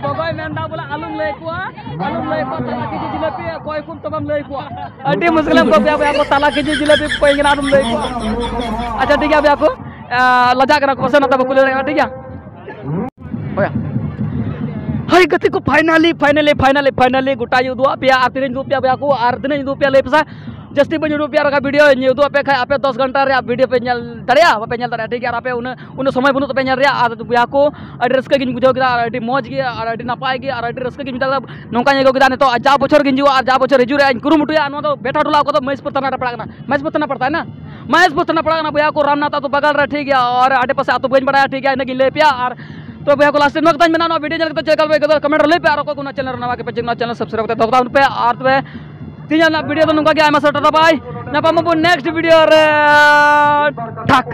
ᱵᱟᱵᱟᱭ ᱢᱮᱱᱫᱟ ᱵᱚᱞᱮ ᱟᱞᱚᱢ ᱞᱟᱹᱭ ᱠᱚᱣᱟ, ᱟᱞᱚᱢ ᱞᱟᱹᱭ ᱠᱚᱣᱟ, ᱛᱟᱞᱟ ᱠᱮᱡᱤ ᱡᱤᱞᱟᱹᱯᱤ ᱚᱠᱚᱭ ᱠᱚ ᱛᱚᱵᱮᱢ ᱞᱟᱹᱭ ᱠᱚᱣᱟ? ᱟᱹᱰᱤ ᱢᱩᱥᱠᱤᱞᱮᱢ ᱠᱚ ᱵᱚᱭᱦᱟ ᱠᱚ, ᱛᱟᱞᱟ ᱠᱮᱡᱤ ᱡᱤᱞᱟᱹᱯᱤ ᱠᱚ ᱠᱚᱭ ᱠᱟᱱᱟ, ᱟᱞᱚᱢ ᱞᱟᱹᱭ ᱠᱚᱣᱟ᱾ ᱟᱪᱪᱷᱟ, ᱴᱷᱤᱠ ᱜᱮᱭᱟ ᱵᱚᱭᱦᱟ ᱠᱚ, ᱟᱸ, ᱞᱟᱡᱟᱜ ᱠᱟᱱᱟ ᱠᱚ ᱯᱟᱥᱮ, ᱚᱱᱟᱛᱮ ᱵᱟᱠᱚ ᱞᱟᱹᱭ ᱫᱟᱲᱮᱭᱟᱜ ᱠᱟᱱᱟ, ᱴᱷᱤᱠ ᱜᱮᱭᱟ᱾ ᱦᱳᱭ᱾ ᱦᱳᱭ ᱜᱟᱛᱮ ᱠᱚ, finally, finally, finally, finally ᱜᱚᱴᱟᱧ ᱩᱫᱩᱜ ᱟᱫ ᱯᱮᱭᱟ᱾ ᱟᱨ ᱛᱤᱱᱟᱹᱜ ᱤᱧ ᱩᱫᱩᱜ ᱯᱮᱭᱟ ᱵᱚᱭᱦᱟ ᱠᱚ, ᱟᱨ ᱛᱤᱱᱟᱹᱜ ᱤᱧ ᱩᱫᱩᱜ ᱯᱮᱭᱟ ᱞᱟᱹᱭ ᱯᱮᱥᱮ? ᱡᱟᱹᱥᱛᱤ ᱵᱟᱹᱧ ᱩᱫᱩᱜ ᱯᱮᱭᱟ, ᱟᱨ ᱵᱷᱤᱰᱤᱭᱳᱧ ᱩᱫᱩᱜ ᱟᱯᱮ ᱠᱷᱟᱡ ᱟᱯᱮ ᱫᱚᱥ ᱜᱷᱚᱱᱴᱟ ᱨᱮᱭᱟᱜ ᱵᱷᱤᱰᱤᱭᱳ ᱯᱮ ᱧᱮᱞ ᱫᱟᱲᱮᱭᱟᱜᱼᱟ, ᱵᱟᱯᱮ ᱧᱮᱞ ᱫᱟᱲᱮᱭᱟᱜᱼᱟ, ᱴᱷᱤᱠ ᱜᱮᱭᱟ? ᱟᱨ ᱟᱯᱮ ᱩᱱᱟᱹᱜ, ᱩᱱᱟᱹᱜ ᱥᱚᱢᱚᱭ ᱵᱟᱹᱱᱩᱜ ᱛᱟᱯᱮ ᱧᱮᱞ ᱨᱮᱭᱟᱜ᱾ ᱟᱨ ᱵᱚᱭᱦᱟ ᱠᱚ, ᱟᱹᱰᱤ ᱨᱟᱹᱥᱠᱟᱹ ᱜᱤᱧ ᱵᱩᱡᱷᱟᱹᱣ ᱠᱮᱫᱟ, ᱟᱨ ᱟᱹᱰᱤ ᱢᱚᱡᱽ ᱜᱮ, ᱟᱨ ᱟᱹᱰᱤ ᱱᱟᱯᱟᱭ ᱜᱮ, ᱟᱨ ᱟᱹᱰᱤ ᱨᱟᱹᱥᱠᱟᱹ ᱜᱤᱧ ᱵᱩᱡᱷᱟᱹᱣ ᱠᱮᱫᱟ᱾ ᱱᱚᱝᱠᱟᱧ ᱟᱹᱭᱠᱟᱹᱣ ᱠᱮᱫᱟ ᱱᱤᱛᱚᱜ ᱡᱟ ᱵᱚᱪᱷᱚᱨ ᱜᱤᱧ ᱦᱤᱡᱩᱜᱼᱟ, ᱟᱨ ᱡᱟ ᱵᱚᱪᱷᱚᱨ ᱦᱤᱡᱩᱜ ᱨᱮᱭᱟᱜ ᱤᱧ ᱠᱩᱨᱩᱢᱩᱴᱩᱭᱟ᱾ ᱱᱚᱣᱟ ᱫᱚ ᱵᱮᱴᱟ ᱴᱚᱞᱟ, ᱚᱠᱟ ᱫᱚ ᱢᱚᱦᱮᱥᱯᱩᱨ ᱛᱷᱟᱱᱟ ᱨᱮ ᱯᱟᱲᱟᱜ ᱠᱟᱱᱟ, ᱢᱚᱦᱮᱥᱯᱩᱨ ᱛᱷᱟᱱᱟ ᱯᱟᱲᱟᱜ ᱠᱟᱱᱟ ᱵᱚᱭᱦᱟ ᱠᱚ, ᱨᱟᱢᱱᱟᱛᱷ ᱟᱹᱛᱩ ᱵᱟᱜᱟᱞ ᱨᱮ, ᱴᱷᱤᱠ ᱜᱮᱭᱟ? ᱟᱨ ᱟᱰᱮ ᱯᱟᱥᱮ ᱟᱹᱛᱩ ᱵᱟᱹᱧ ᱵᱟᱲᱟᱭᱟ, ᱴᱷᱤᱠ ᱜᱮᱭᱟ? ᱤᱱᱟᱹᱜ ᱜᱤᱧ ᱞᱟᱹᱭ ᱯᱮᱭᱟ᱾ ᱟᱨ ᱛᱚᱵᱮ ᱵᱚᱭᱦᱟ ᱠᱚ, ᱞᱟᱥᱴ ᱨᱮ ᱱᱚᱣᱟ ᱠᱟᱛᱷᱟᱧ ᱢᱮᱱᱟ, ᱱᱚᱣᱟ ᱵᱷᱤᱰᱤᱭᱳ ᱧᱮᱞ ᱠᱟᱛᱮ ᱪᱮᱫ ᱞᱮᱠᱟ ᱯᱮ ᱟᱹᱭᱠᱟᱹᱣ ᱫᱟ, ᱠᱚᱢᱮᱱᱴ ᱨᱮ ᱞᱟᱹᱭ ᱯᱮ᱾ ᱟᱨ ᱚᱠᱚᱭ ᱠᱚ ᱱᱚᱣᱟ ᱪᱮᱱᱮᱞ ᱨᱮ ᱱᱟᱣᱟ ᱜᱮᱯᱮ ᱪᱮᱠ, ᱱᱚᱣᱟ ᱪᱮᱱᱮᱞ ᱥᱟᱵᱥᱠᱨᱟᱭᱤᱵ ᱠᱟᱛᱮ ᱫᱚᱦᱚ ᱠᱟᱜ ᱯᱮ᱾ ᱟᱨ ᱛᱚᱵᱮ ᱛᱮᱦᱮᱧᱟᱜ ᱵᱷᱤᱰᱤᱭᱳ ᱫᱚ ᱱᱚᱝᱠᱟ ᱜᱮ, ᱟᱭᱢᱟ ᱥᱟᱨᱦᱟᱣ, ᱴᱟᱴᱟ ᱵᱟᱭ, ᱧᱟᱯᱟᱢ ᱟᱵᱚᱱ ᱱᱮᱠᱥᱴ ᱵᱷᱤᱰᱤᱭᱳ ᱨᱮ᱾ ᱴᱷᱟᱠ᱾